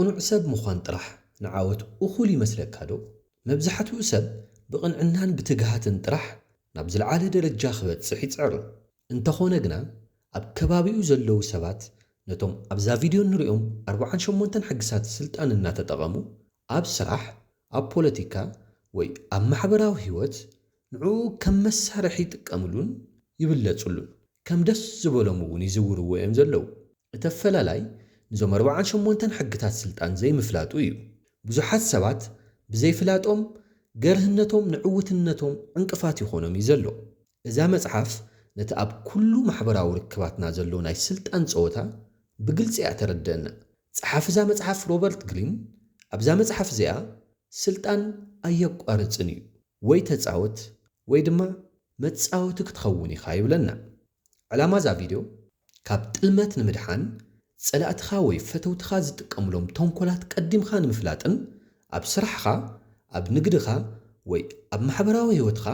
ቅኑዕ ሰብ ምዃን ጥራሕ ንዓወት እኹል ይመስለካ ዶ? መብዛሕትኡ ሰብ ብቕንዕናን ብትግሃትን ጥራሕ ናብ ዝለዓለ ደረጃ ክበጽሕ ይጽዕር። እንተኾነ ግና፣ ኣብ ከባቢኡ ዘለዉ ሰባት ነቶም ኣብዛ ቪድዮ እንሪኦም ኣርብዓን ሸሞንተን ሕግታት ስልጣን እናተጠቐሙ፣ ኣብ ስራሕ፣ ኣብ ፖለቲካ ወይ ኣብ ማሕበራዊ ህይወት ንዕኡ ከም መሳርሒ ይጥቀምሉን ይብለጹሉን። ከም ደስ ዝበሎም እውን ይዝውርዎ እዮም ዘለዉ። እቲ ኣፈላላይ፣ ንዞም ኣርብዓን ሸሞንተን ሕግታት ስልጣን ዘይምፍላጡ እዩ። ብዙሓት ሰባት ብዘይፍላጦም ገርህነቶም ንዕውትነቶም ዕንቅፋት ይኾኖም እዩ ዘሎ። እዛ መጽሓፍ ነቲ ኣብ ኩሉ ማሕበራዊ ርክባትና ዘሎ ናይ ስልጣን ጸወታ ብግልጺ እያ ተረድአና። ጸሓፊ እዛ መጽሓፍ ሮበርት ግሪን ኣብዛ መጽሓፍ እዚኣ፣ ስልጣን ኣየቋርጽን እዩ፣ ወይ ተጻወት ወይ ድማ መጻወቲ ክትኸውን ኢኻ ይብለና። ዕላማ እዛ ቪድዮ፣ ካብ ጥልመት ንምድሓን፣ ጸላእትኻ ወይ ፈተውትኻ ዝጥቀምሎም ተንኮላት ቀዲምካ ንምፍላጥን ኣብ ስራሕኻ፣ ኣብ ንግድኻ ወይ ኣብ ማሕበራዊ ህይወትኻ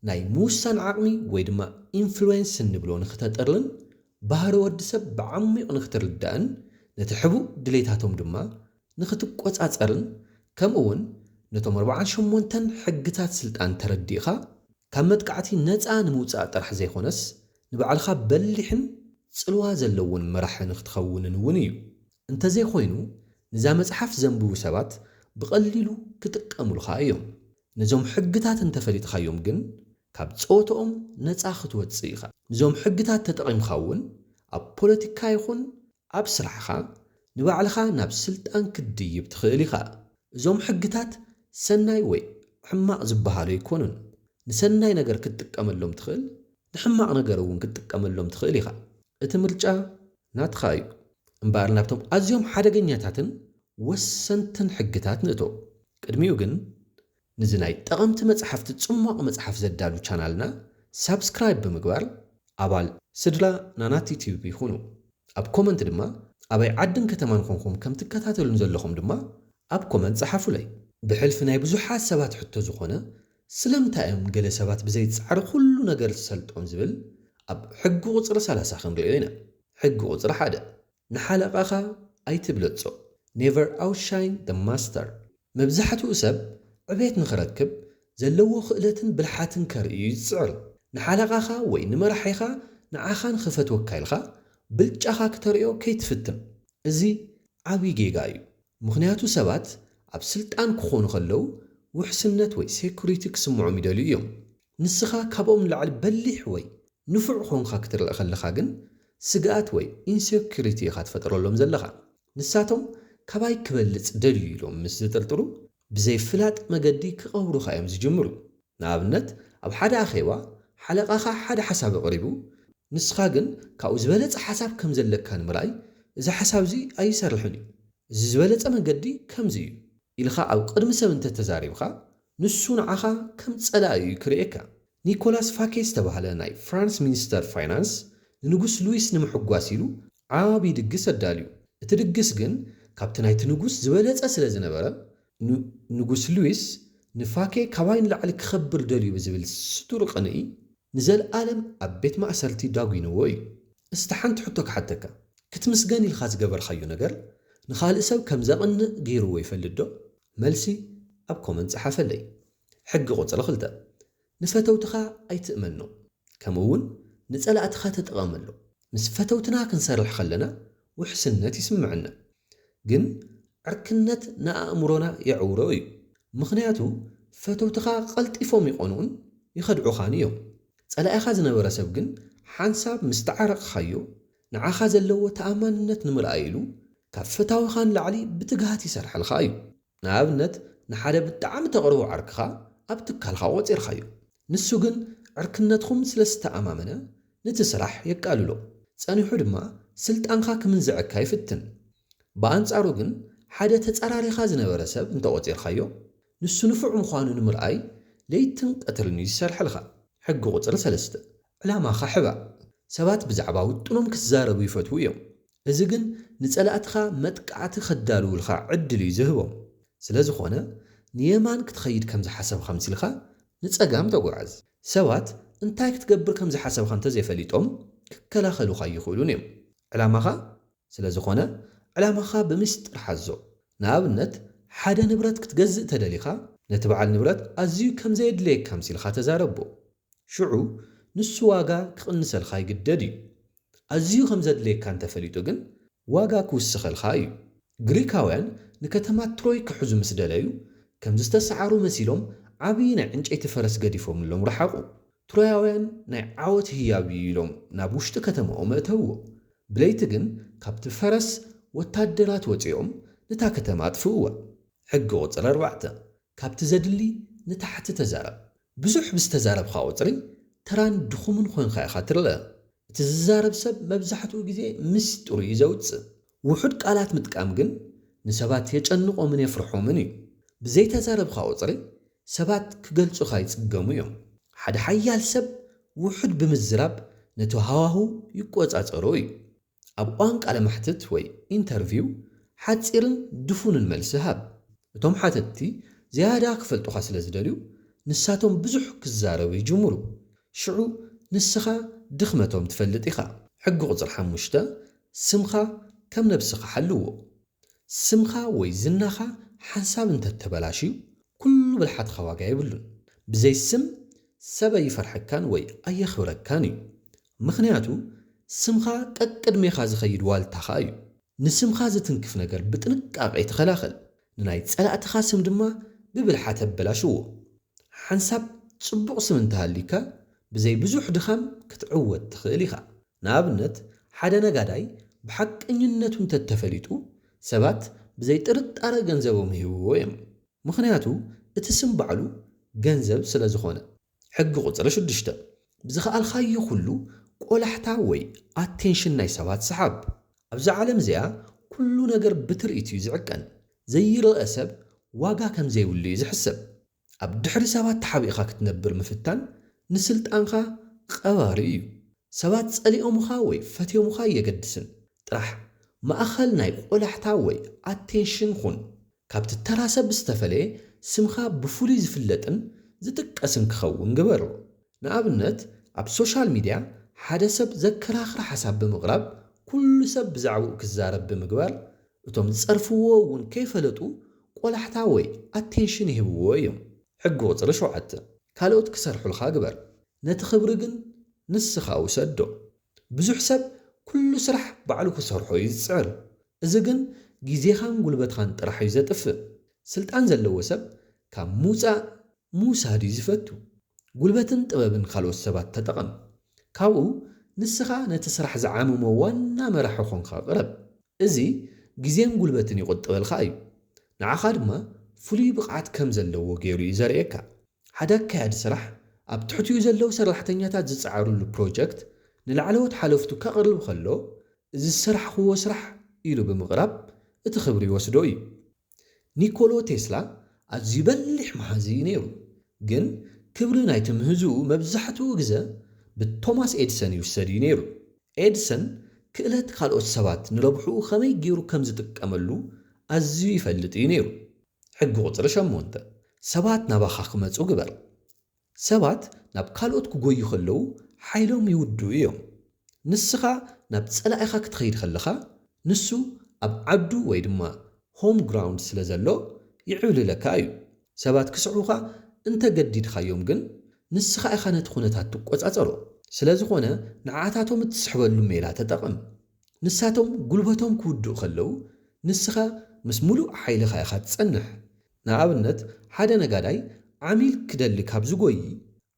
ናይ ምውሳን ዓቕሚ ወይ ድማ ኢንፍሉዌንስ እንብሎ ንክተጠርልን ባህሪ ወዲ ሰብ ብዓሚቕ ንክትርዳእን ነቲ ሕቡእ ድሌታቶም ድማ ንክትቆጻጸርን ከምኡ እውን ነቶም ኣርብዓን ሸሞንተን ሕግታት ስልጣን ተረዲእኻ ካብ መጥቃዕቲ ነጻ ንምውጻእ ጥራሕ ዘይኮነስ ንባዕልኻ በሊሕን ጽልዋ ዘለዎን መራሒ ንክትኸውንን እውን እዩ። እንተዘይኮይኑ ንዛ መጽሓፍ ዘንብቡ ሰባት ብቐሊሉ ክጥቀሙልኻ እዮም። ነዞም ሕግታት እንተፈሊጥኻዮም ግን ካብ ጸወትኦም ነጻ ክትወጽእ ኢኻ። ነዞም ሕግታት ተጠቒምካ እውን ኣብ ፖለቲካ ይኹን ኣብ ስራሕኻ ንባዕልኻ ናብ ስልጣን ክትድይብ ትኽእል ኢኻ። እዞም ሕግታት ሰናይ ወይ ሕማቕ ዝበሃሉ ኣይኮኑን። ንሰናይ ነገር ክትጥቀመሎም ትኽእል፣ ንሕማቕ ነገር እውን ክትጥቀመሎም ትኽእል ኢኻ። እቲ ምርጫ ናትኻ እዩ። እምበኣር ናብቶም ኣዝዮም ሓደገኛታትን ወሰንትን ሕግታት ንእቶ። ቅድሚኡ ግን ንዚ ናይ ጠቐምቲ መጽሓፍቲ ጽሟቕ መጽሓፍ ዘዳሉ ቻናልና ሳብስክራይብ ብምግባር ኣባል ስድራ ናናት ዩቲዩብ ይኹኑ። ኣብ ኮመንት ድማ ኣበይ ዓድን ከተማን ኮንኩም ከም ትከታተሉን ዘለኹም ድማ ኣብ ኮመንት ጸሓፉለይ። ብሕልፊ ናይ ብዙሓት ሰባት ሕቶ ዝኾነ ስለምንታይ እዮም ገለ ሰባት ብዘይ ጻዕሪ ኩሉ ነገር ዝሰልጦም ዝብል ኣብ ሕጊ ቁጽሪ ሰላሳ ክንሪኦ ኢና። ሕጊ ቁጽሪ ሓደ፣ ንሓለቓኻ ኣይትብለጾ። Never outshine the master። መብዛሕትኡ ሰብ ዕቤት ንኽረክብ ዘለዎ ክእለትን ብልሓትን ከርኢ እዩ ዝጽዕር። ንሓለቓኻ ወይ ንመራሒኻ ንዓኻ ንኽፈትወካ ኢልካ ብልጫኻ ክተርእዮ ከይትፍትን። እዚ ዓብዪ ጌጋ እዩ። ምኽንያቱ ሰባት ኣብ ስልጣን ክኾኑ ከለዉ ውሕስነት ወይ ሴኩሪቲ ክስምዖም ይደልዩ እዮም። ንስኻ ካብኦም ንላዕሊ በሊሕ ወይ ንፉዕ ኾንካ ክትረአ ከለኻ ግን ስግኣት ወይ ኢንሴኩሪቲ ኢኻ ትፈጥረሎም ዘለኻ። ንሳቶም ካባይ ክበልጽ ደልዩ ኢሎም ምስ ዝጥርጥሩ ብዘይ ፍላጥ መገዲ ክቐብሩኻ እዮም ዝጅምሩ። ንኣብነት ኣብ ሓደ ኣኼባ ሓለቓኻ ሓደ ሓሳብ ኣቕሪቡ ንስኻ ግን ካብኡ ዝበለጸ ሓሳብ ከም ዘለካ ንምርኣይ እዚ ሓሳብ እዚ ኣይሰርሕን እዩ። እዚ ዝበለጸ መገዲ ከምዚ እዩ ኢልኻ ኣብ ቅድሚ ሰብ እንተተዛሪብካ ንሱ ንዓኻ ከም ጸላኢ እዩ ክርእየካ። ኒኮላስ ፋኬ ዝተባህለ ናይ ፍራንስ ሚኒስተር ፋይናንስ ንንጉስ ሉዊስ ንምሕጓስ ኢሉ ዓቢ ድግስ ኣዳልዩ። እቲ ድግስ ግን ካብቲ ናይቲ ንጉስ ዝበለጸ ስለ ዝነበረ ንጉስ ሉዊስ ንፋኬ ካባይ ንላዕሊ ክኸብር ደልዩ ብዝብል ስቱር ቅንኢ ንዘለኣለም ኣብ ቤት ማእሰርቲ ዳጒንዎ እዩ። እስቲ ሓንቲ ሕቶ ክሓተካ፣ ክትምስገን ኢልካ ዝገበርካዮ ነገር ንኻልእ ሰብ ከም ዘቕንእ ገይርዎ ይፈልጥ ዶ? መልሲ ኣብ ኮመንት ጸሓፈለይ። ሕጊ ቁጽሪ ክልተ፣ ንፈተውትኻ ኣይትእመኖ፣ ከምኡ እውን ንጸላእትኻ ተጠቐመሎ። ምስ ፈተውትና ክንሰርሕ ከለና ውሕስነት ይስምዐና፣ ግን ዕርክነት ንኣእምሮና የዕውሮ እዩ። ምኽንያቱ ፈተውትኻ ቀልጢፎም ይቐንኡን ይኸድዑኻን እዮም። ጸላኢኻ ዝነበረ ሰብ ግን ሓንሳብ ምስ ተዓረቕኻዮ ንዓኻ ዘለዎ ተኣማንነት ንምርኣይ ኢሉ ካብ ፈታዊኻ ንላዕሊ ብትግሃት ይሰርሐልካ እዩ። ንኣብነት ንሓደ ብጣዕሚ ተቕርቦ ዓርክኻ ኣብ ትካልካ ቆጺርካዮ። ንሱ ግን ዕርክነትኩም ስለ ዝተኣማመነ ነቲ ስራሕ የቃልሎ። ጸኒሑ ድማ ስልጣንካ ክምንዝዐካ ይፍትን። ብኣንጻሩ ግን ሓደ ተጻራሪኻ ዝነበረ ሰብ እንተቆጺርካዮ ንሱ ንፉዕ ምዃኑ ንምርኣይ ለይትን ቀትርን እዩ ዝሰርሐልካ። ሕጊ ቁጽሪ ሰለስተ፣ ዕላማኻ ሕባእ። ሰባት ብዛዕባ ውጥኖም ክዛረቡ ይፈትዉ እዮም። እዚ ግን ንጸላእትኻ መጥቃዕቲ ከዳልውልካ ዕድል እዩ ዝህቦም። ስለ ዝኾነ ንየማን ክትኸይድ ከም ዝሓሰብካ ኣምሲልካ ንጸጋም ተጓዓዝ። ሰባት እንታይ ክትገብር ከም ዝሓሰብካ እንተዘይፈሊጦም ክከላኸሉኻ ኣይኽእሉን እዮም። ዕላማኻ ስለ ዝኾነ ዕላማኻ ብምስጢር ሓዞ። ንኣብነት፣ ሓደ ንብረት ክትገዝእ ተደሊኻ፣ ነቲ በዓል ንብረት ኣዝዩ ከም ዘየድልየካ ኣምሲልካ ተዛረቦ። ሽዑ ንሱ ዋጋ ክቕንሰልካ ይግደድ እዩ። ኣዝዩ ከም ዘድልየካ እንተፈሊጡ ግን፣ ዋጋ ክውስኸልካ እዩ። ግሪካውያን ንከተማ ትሮይ ክሕዙ ምስ ደለዩ፣ ከም ዝተሰዓሩ መሲሎም ዓብዪ ናይ ዕንጨይቲ ፈረስ ገዲፎምሎም ረሓቑ። ትሮያውያን ናይ ዓወት ህያብ እዩ ኢሎም ናብ ውሽጢ ከተማኦም ኣእተውዎ። ብለይቲ ግን ካብቲ ፈረስ ወታደራት ወጺኦም ነታ ከተማ ኣጥፍእዋ። ሕጊ ቁጽሪ ኣርባዕተ፣ ካብቲ ዘድሊ ንታሕቲ ተዛረብ። ብዙሕ ብዝተዛረብካ ቁጽሪ ተራን ድኹምን ኮንካ ኢኻ ትረኣ። እቲ ዝዛረብ ሰብ መብዛሕትኡ ግዜ ምስጢሩ እዩ ዘውጽእ። ውሑድ ቃላት ምጥቃም ግን ንሰባት የጨንቖምን የፍርሖምን እዩ። ብዘይተዛረብካ ቁጽሪ ሰባት ክገልጹኻ ይጽገሙ እዮም። ሓደ ሓያል ሰብ ውሑድ ብምዝራብ ነቲ ሃዋህው ይቆጻጸሮ እዩ። ኣብ እዋን ቃለ መሕትት ወይ ኢንተርቪው ሓጺርን ድፉንን መልሲ ሃብ። እቶም ሓተትቲ ዝያዳ ክፈልጡኻ ስለ ዝደልዩ፣ ንሳቶም ብዙሕ ክዛረቡ ይጅምሩ። ሽዑ ንስኻ ድኽመቶም ትፈልጥ ኢኻ። ሕጊ ቁጽሪ ሓሙሽተ፣ ስምኻ ከም ነብስኻ ሓልዎ። ስምኻ ወይ ዝናኻ ሓንሳብ እንተተበላሽዩ፣ ኩሉ ብልሓትኻ ዋጋ የብሉን። ብዘይ ስም ሰብ ኣይፈርሐካን ወይ ኣየኽብረካን እዩ። ምኽንያቱ ስምኻ ቀቅድሜኻ ዝኸይድ ዋልታኻ እዩ። ንስምኻ ዝትንክፍ ነገር ብጥንቃቄ ተኸላኸል። ንናይ ጸላእትኻ ስም ድማ ብብልሓት ኣበላሽዎ። ሓንሳብ ጽቡቕ ስም እንተሃሊካ፣ ብዘይ ብዙሕ ድኻም ክትዕወት ትኽእል ኢኻ። ንኣብነት፣ ሓደ ነጋዳይ ብሓቀኝነቱ እንተተፈሊጡ፣ ሰባት ብዘይ ጥርጣረ ገንዘቦም ይህብዎ እዮም። ምኽንያቱ እቲ ስም ባዕሉ ገንዘብ ስለ ዝኾነ። ሕጊ ቁጽሪ ሽዱሽተ፣ ብዝኸኣልካዮ ኩሉ ቆላሕታ ወይ ኣቴንሽን ናይ ሰባት ሰሓብ። ኣብዛ ዓለም እዚኣ ኩሉ ነገር ብትርኢት እዩ ዝዕቀን። ዘይረኣ ሰብ ዋጋ ከም ዘይብሉ እዩ ዝሕሰብ። ኣብ ድሕሪ ሰባት ተሓቢእካ ክትነብር ምፍታን ንስልጣንካ ቀባሪ እዩ። ሰባት ጸሊኦምኻ ወይ ፈትዮምኻ ኣየገድስን። ጥራሕ ማእኸል ናይ ቆላሕታ ወይ ኣቴንሽን ኩን። ካብቲ ተራ ሰብ ዝተፈለየ ስምኻ ብፍሉይ ዝፍለጥን ዝጥቀስን ክኸውን ግበሮ። ንኣብነት፣ ኣብ ሶሻል ሚድያ ሓደ ሰብ ዘከራኽር ሓሳብ ብምቕራብ ኩሉ ሰብ ብዛዕባኡ ክዛረብ ብምግባር፣ እቶም ዝጸርፍዎ እውን ከይፈለጡ ቆላሕታ ወይ ኣቴንሽን ይህብዎ እዮም። ሕጊ ቁጽሪ ሸውዓተ፣ ካልኦት ክሰርሑልካ ግበር፣ ነቲ ክብሪ ግን ንስኻ ውሰዶ። ብዙሕ ሰብ ኩሉ ስራሕ ባዕሉ ክሰርሖ እዩ ዝጽዕር። እዚ ግን ግዜኻን ጉልበትኻን ጥራሕ እዩ ዘጥፍእ። ስልጣን ዘለዎ ሰብ ካብ ምውጻእ ምውሳድ እዩ ዝፈቱ። ጉልበትን ጥበብን ካልኦት ሰባት ተጠቐም። ካብኡ ንስኻ ነቲ ስራሕ ዝዓምሞ ዋና መራሒ ኾንካ ቅረብ። እዚ ግዜን ጉልበትን ይቑጥበልካ እዩ። ንዓኻ ድማ ፍሉይ ብቕዓት ከም ዘለዎ ገይሩ እዩ ዘርእየካ። ሓደ ኣካያዲ ስራሕ ኣብ ትሕቲኡ ዘለዉ ሰራሕተኛታት ዝጸዓሩሉ ፕሮጀክት ንላዕለዎት ሓለፍቱ ከቕርብ ከሎ፣ "እዚ ዝሰራሕክዎ ስራሕ" ኢሉ ብምቕራብ እቲ ክብሪ ይወስዶ እዩ። ኒኮሎ ቴስላ ኣዝዩ በሊሕ መሃዚ እዩ ነይሩ፣ ግን ክብሪ ናይቲ ምህዝኡ መብዛሕትኡ ግዜ ብቶማስ ኤድሰን ይውሰድ እዩ ነይሩ። ኤድሰን ክእለት ካልኦት ሰባት ንረብሕኡ ከመይ ገይሩ ከም ዝጥቀመሉ ኣዝዩ ይፈልጥ እዩ ነይሩ። ሕጊ ቁጽሪ ሸሞንተ፣ ሰባት ናባኻ ክመጹ ግበር። ሰባት ናብ ካልኦት ክጎዩ ከለዉ ሓይሎም ይውድኡ እዮም። ንስኻ ናብ ጸላኢኻ ክትኸይድ ከለኻ፣ ንሱ ኣብ ዓዱ ወይ ድማ ሆም ግራውንድ ስለ ዘሎ ይዕብልለካ እዩ። ሰባት ክስዕቡኻ እንተገዲድካዮም ግን፣ ንስኻ ኢኻ ነቲ ኩነታት ትቆጻጸሮ። ስለ ዝኾነ፣ ንዓታቶም እትስሕበሉ ሜላ ተጠቐም። ንሳቶም ጉልበቶም ክውድኡ ከለዉ፣ ንስኻ ምስ ምሉእ ሓይልኻ ኢኻ ትጸንሕ። ንኣብነት፣ ሓደ ነጋዳይ ዓሚል ክደሊ ካብ ዝጎዪ፣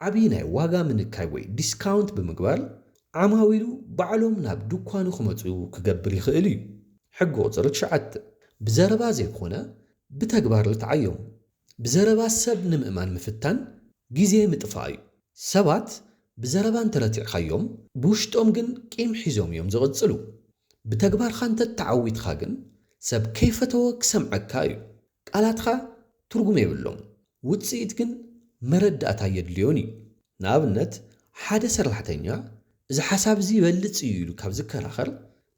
ዓቢ ናይ ዋጋ ምንካይ ወይ ዲስካውንት ብምግባር፣ ዓማዊሉ ባዕሎም ናብ ድኳኑ ክመጹ ክገብር ይኽእል እዩ። ሕጊ ቁጽሪ ትሽዓተ፣ ብዘረባ ዘይኮነ ብተግባር ርትዓዮም። ብዘረባ ሰብ ንምእማን ምፍታን ግዜ ምጥፋእ እዩ። ሰባት ብዘረባ እንተረቲዕካዮም፣ ብውሽጦም ግን ቂም ሒዞም እዮም ዝቕጽሉ። ብተግባርካ እንተተዓዊትካ ግን፣ ሰብ ከይፈተወ ክሰምዐካ እዩ። ቃላትካ ትርጉም የብሎም፣ ውጽኢት ግን መረዳእታ የድልዮን እዩ። ንኣብነት፣ ሓደ ሰራሕተኛ፣ "እዚ ሓሳብ እዚ ይበልጽ እዩ" ኢሉ ካብ ዝከራኸር፣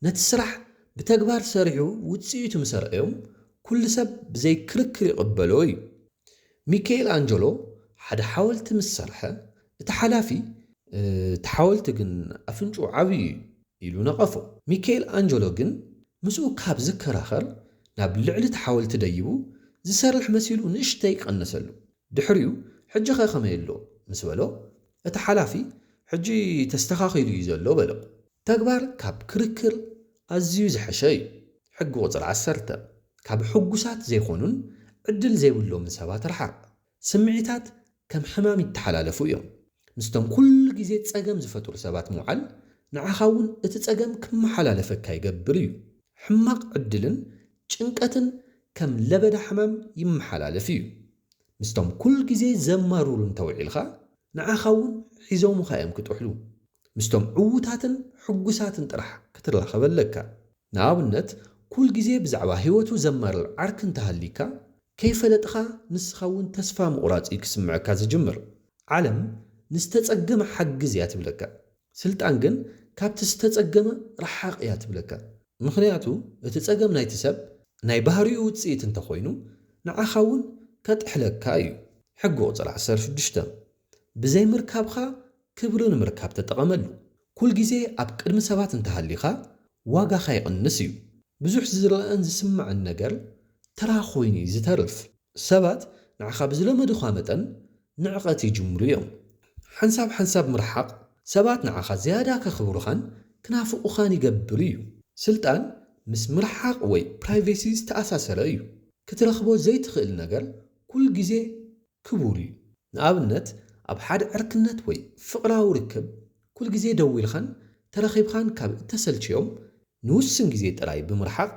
ነቲ ስራሕ ብተግባር ሰሪሑ ውጽኢቱ ምስ ኣርኣዮም፣ ኩሉ ሰብ ብዘይ ክርክር ይቕበሎ እዩ። ሚካኤል ኣንጀሎ ሓደ ሓወልቲ ምስ ሰርሐ፣ እቲ ሓላፊ፣ "እቲ ሓወልቲ ግን ኣፍንጭኡ ዓብዩ እዩ" ኢሉ ነቐፎ። ሚካኤል ኣንጀሎ ግን ምስኡ ካብ ዝከራኸር፣ ናብ ልዕሊ እቲ ሓወልቲ ደይቡ ዝሰርሕ መሲሉ ንእሽተይ ቀነሰሉ። ድሕሪኡ፣ "ሕጂ ኸ ከመይ ኣሎ?" ምስ በሎ፣ እቲ ሓላፊ፣ "ሕጂ ተስተኻኺሉ እዩ ዘሎ" በሎ። ተግባር ካብ ክርክር ኣዝዩ ዝሐሸ እዩ። ሕጊ ቁጽሪ ዓሰርተ፣ ካብ ሕጉሳት ዘይኮኑን ዕድል ዘይብሎምን ሰባት ርሓቕ። ስምዒታት ከም ሕማም ይተሓላለፉ እዮም። ምስቶም ኩሉ ግዜ ጸገም ዝፈጥሩ ሰባት ምውዓል፣ ንዓኻ እውን እቲ ጸገም ክመሓላለፈካ ይገብር እዩ። ሕማቕ ዕድልን ጭንቀትን ከም ለበዳ ሕማም ይመሓላለፍ እዩ። ምስቶም ኩሉ ግዜ ዘማርሩ እንተውዒልካ፣ ንዓኻ እውን ሒዞምኻ እዮም ክጥሕሉ። ምስቶም ዕዉታትን ሕጉሳትን ጥራሕ ክትራኸብ ኣለካ። ንኣብነት፣ ኩሉ ግዜ ብዛዕባ ህይወቱ ዘማርር ዓርኪ እንተሃሊካ፣ ከይፈለጥኻ ንስኻ እውን ተስፋ ምቑራጽ እዩ ክስምዐካ ዝጅምር። ዓለም ንዝተጸገመ ሓግዝ እያ ትብለካ። ስልጣን ግን ካብቲ ዝተጸገመ ረሓቕ እያ ትብለካ። ምኽንያቱ፣ እቲ ጸገም ናይቲ ሰብ ናይ ባህሪኡ ውጽኢት እንተኾይኑ፣ ንዓኻ እውን ከጥሕለካ እዩ። ሕጊ ቁጽሪ ዓሰርተ ሽዱሽተ፣ ብዘይ ምርካብኻ ክብሪ ንምርካብ ተጠቐመሉ። ኩል ግዜ ኣብ ቅድሚ ሰባት እንተሃሊኻ፣ ዋጋኻ ይቕንስ እዩ። ብዙሕ ዝረኣን ዝስማዕን ነገር ተራ ኮይኑ እዩ ዝተርፍ። ሰባት ንዓኻ ብዝለመዱኻ መጠን ንዕቐት ይጅምሩ እዮም። ሓንሳብ ሓንሳብ ምርሓቕ ሰባት ንዓኻ ዝያዳ ከኽብሩኻን ክናፍቑኻን ይገብር እዩ። ስልጣን ምስ ምርሓቕ ወይ ፕራይቬሲ ዝተኣሳሰረ እዩ። ክትረኽቦ ዘይትኽእል ነገር ኩል ግዜ ክቡር እዩ። ንኣብነት፣ ኣብ ሓደ ዕርክነት ወይ ፍቕራዊ ርክብ ኩል ግዜ ደው ኢልኻን ተረኺብኻን ካብ እተሰልችዮም፣ ንውስን ግዜ ጥራይ ብምርሓቕ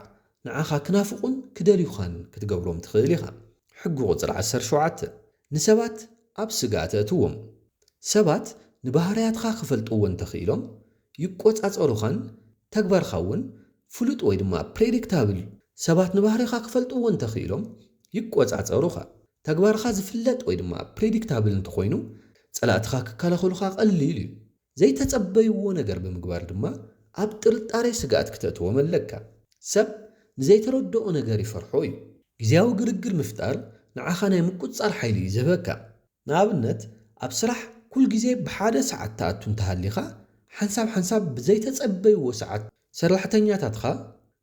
ንዓኻ ክናፍቑን ክደልዩኻን ክትገብሮም ትኽእል ኢኻ። ሕጊ ቁጽሪ ዓሰርተ ሸውዓተ፣ ንሰባት ኣብ ስግኣት ኣእትዎም። ሰባት ንባህርያትኻ ክፈልጥዎ እንተኽኢሎም፣ ይቆጻጸሩኻን ተግባርካ እውን ፍሉጥ ወይ ድማ ፕሬዲክታብል እዩ። ሰባት ንባህሪኻ ክፈልጥዎ እንተኽኢሎም፣ ይቆጻጸሩኻ። ተግባርኻ ዝፍለጥ ወይ ድማ ፕሬዲክታብል እንተኾይኑ፣ ጸላእትኻ ክከላኸሉኻ ቀሊል እዩ። ዘይተጸበይዎ ነገር ብምግባር ድማ ኣብ ጥርጣሬ ስግኣት ክተእትዎም ኣለካ። ሰብ ንዘይተረድኦ ነገር ይፈርሖ እዩ። ግዝያዊ ግርግር ምፍጣር ንዓኻ ናይ ምቁጽጻር ሓይሊ እዩ ዝህበካ። ንኣብነት፣ ኣብ ስራሕ ኩል ግዜ ብሓደ ሰዓት ትኣቱ እንተሃሊኻ፣ ሓንሳብ ሓንሳብ ብዘይተጸበይዎ ሰዓት ሰራሕተኛታትኻ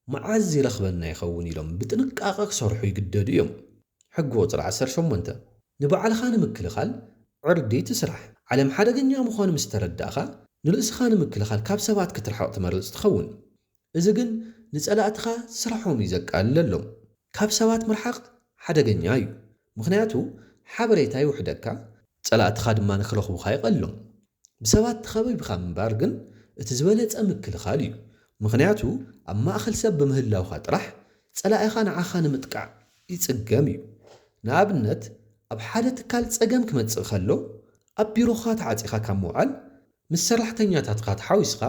መዓዝ ይረኽበና ይኸውን ኢሎም ብጥንቃቐ ክሰርሑ ይግደዱ እዮም። ሕጊ ቁጽሪ ዓሰርተ ሸሞንተ፣ ንባዕልኻ ንምክልኻል ዕርዲ ትስራሕ። ዓለም ሓደገኛ ምዃኑ ምስ ተረዳእኻ፣ ንርእስኻ ንምክልኻል ካብ ሰባት ክትርሕቕ ትመርጽ ትኸውን። እዚ ግን ንጸላእትኻ ስራሖም እዩ ዘቃልለሎም። ካብ ሰባት ምርሓቕ ሓደገኛ እዩ። ምኽንያቱ፣ ሓበሬታ ይውሕደካ፣ ጸላእትኻ ድማ ንክረኽቡኻ ይቐሎም። ብሰባት ተኸቢብካ ምንባር ግን እቲ ዝበለጸ ምክልኻል እዩ። ምኽንያቱ፣ ኣብ ማእከል ሰብ ብምህላውካ ጥራሕ ጸላኢኻ ንዓኻ ንምጥቃዕ ይጽገም እዩ። ንኣብነት፣ ኣብ ሓደ ትካል ጸገም ክመጽእ ከሎ፣ ኣብ ቢሮኻ ተዓጺኻ ካብ ምውዓል፣ ምስ ሰራሕተኛታትካ ተሓዊስኻ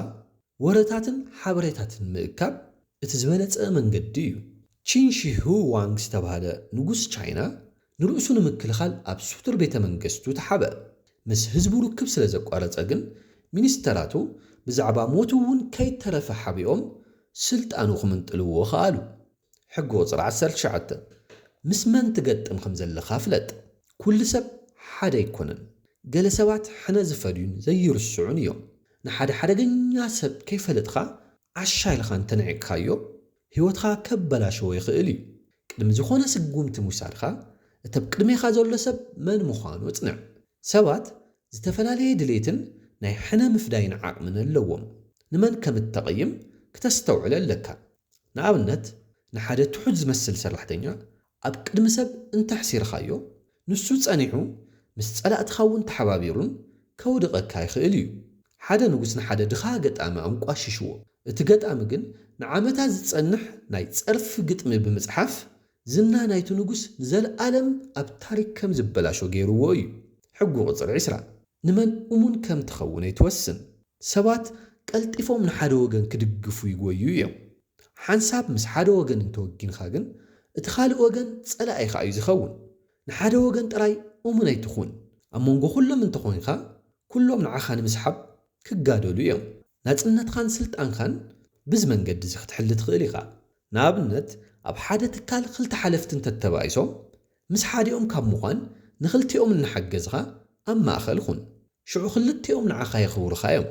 ወረታትን ሓበሬታትን ምእካብ እቲ ዝበለጸ መንገዲ እዩ። ቺን ሺ ሁዋንግ ዝተባህለ ንጉስ ቻይና፣ ንርእሱ ንምክልኻል ኣብ ስቱር ቤተ መንግስቱ ተሓበ። ምስ ህዝቡ ርክብ ስለ ዘቋረጸ ግን፣ ሚኒስተራቱ ብዛዕባ ሞቱ እውን ከይተረፈ ሓቢኦም ስልጣኑ ክምንጥልዎ ከኣሉ። ሕጊ ቁጽሪ ዓሰርተ ትሽዓተ፣ ምስ መን ትገጥም ከም ዘለኻ ፍለጥ። ኩሉ ሰብ ሓደ ኣይኮነን። ገለ ሰባት ሕነ ዝፈድዩን ዘይርስዑን እዮም። ንሓደ ሓደገኛ ሰብ ከይፈለጥካ ዓሻ ኢልኻ እንተንዒቕካዮ፣ ህይወትኻ ከበላሽዎ ይኽእል እዩ። ቅድሚ ዝኾነ ስጉምቲ ምውሳድካ፣ እቲ ኣብ ቅድሜኻ ዘሎ ሰብ መን ምዃኑ ኣጽንዕ። ሰባት ዝተፈላለየ ድሌትን ናይ ሕነ ምፍዳይን ዓቕምን ኣለዎም። ንመን ከም እተቕይም ክተስተውዕል ኣለካ። ንኣብነት፣ ንሓደ ትሑት ዝመስል ሰራሕተኛ ኣብ ቅድሚ ሰብ እንተሕሲርካዮ፣ ንሱ ጸኒሑ ምስ ጸላእትኻ እውን ተሓባቢሩን ከውድቐካ ይኽእል እዩ። ሓደ ንጉስ ንሓደ ድኻ ገጣሚ ኣንቋሽሽዎ። እቲ ገጣሚ ግን ንዓመታት ዝጸንሕ ናይ ጸርፊ ግጥሚ ብምጽሓፍ፣ ዝና ናይቲ ንጉስ ንዘለኣለም ኣብ ታሪክ ከም ዝበላሾ ገይርዎ እዩ። ሕጊ ቁጽሪ ዕስራ፣ ንመን እሙን ከም ትኸውን ኣይትወስን። ሰባት ቀልጢፎም ንሓደ ወገን ክድግፉ ይጎዩ እዮም። ሓንሳብ ምስ ሓደ ወገን እንተወጊንካ ግን፣ እቲ ካልእ ወገን ጸላኢኻ እዩ ዝኸውን። ንሓደ ወገን ጥራይ እሙን ኣይትኹን። ኣብ መንጎ ኩሎም እንተኾይንካ፣ ኩሎም ንዓኻ ንምስሓብ ክጋደሉ እዮም። ናጽነትኻን ስልጣንካን ብዚ መንገዲ እዚ ክትሕሊ ትኽእል ኢኻ። ንኣብነት፣ ኣብ ሓደ ትካል ክልተ ሓለፍቲ እንተተባኢሶም፣ ምስ ሓዲኦም ካብ ምዃን ንኽልቲኦም እናሓገዝኻ ኣብ ማእከል ኩን። ሽዑ ክልቲኦም ንዓኻ የኽብሩኻ እዮም።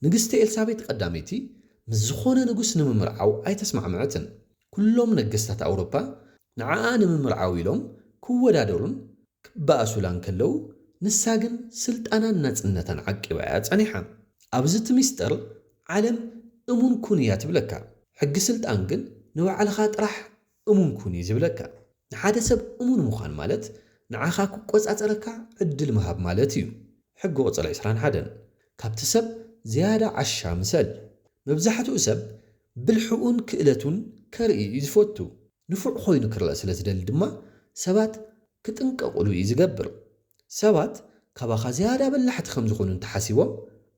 ንግስቲ ኤልሳቤጥ ቀዳመይቲ ምስ ዝኾነ ንጉስ ንምምርዓው ኣይተስማዕመዐትን። ኩሎም ነገስታት ኣውሮፓ ንዓኣ ንምምርዓው ኢሎም ክወዳደሩን ክበኣሱላን ከለዉ፣ ንሳ ግን ስልጣናን ናጽነታን ዓቂባ እያ ጸኒሓ። ኣብዚ እቲ ሚስጥር፣ ዓለም እሙን ኩን እያ ትብለካ። ሕጊ ስልጣን ግን ንባዕልኻ ጥራሕ እሙን ኩን እዩ ዝብለካ። ንሓደ ሰብ እሙን ምዃን ማለት ንዓኻ ክቆጻጸረካ ዕድል ምሃብ ማለት እዩ። ሕጊ ቁጽሪ ዕስራን ሓደን፣ ካብቲ ሰብ ዝያዳ ዓሻ ምሰል። መብዛሕትኡ ሰብ ብልሕኡን ክእለቱን ከርኢ እዩ ዝፈቱ። ንፉዕ ኮይኑ ክረኣ ስለ ዝደሊ ድማ ሰባት ክጥንቀቑሉ እዩ ዝገብር። ሰባት ካባኻ ዝያዳ በላሕቲ ከም ዝኾኑ እንተሓሲቦም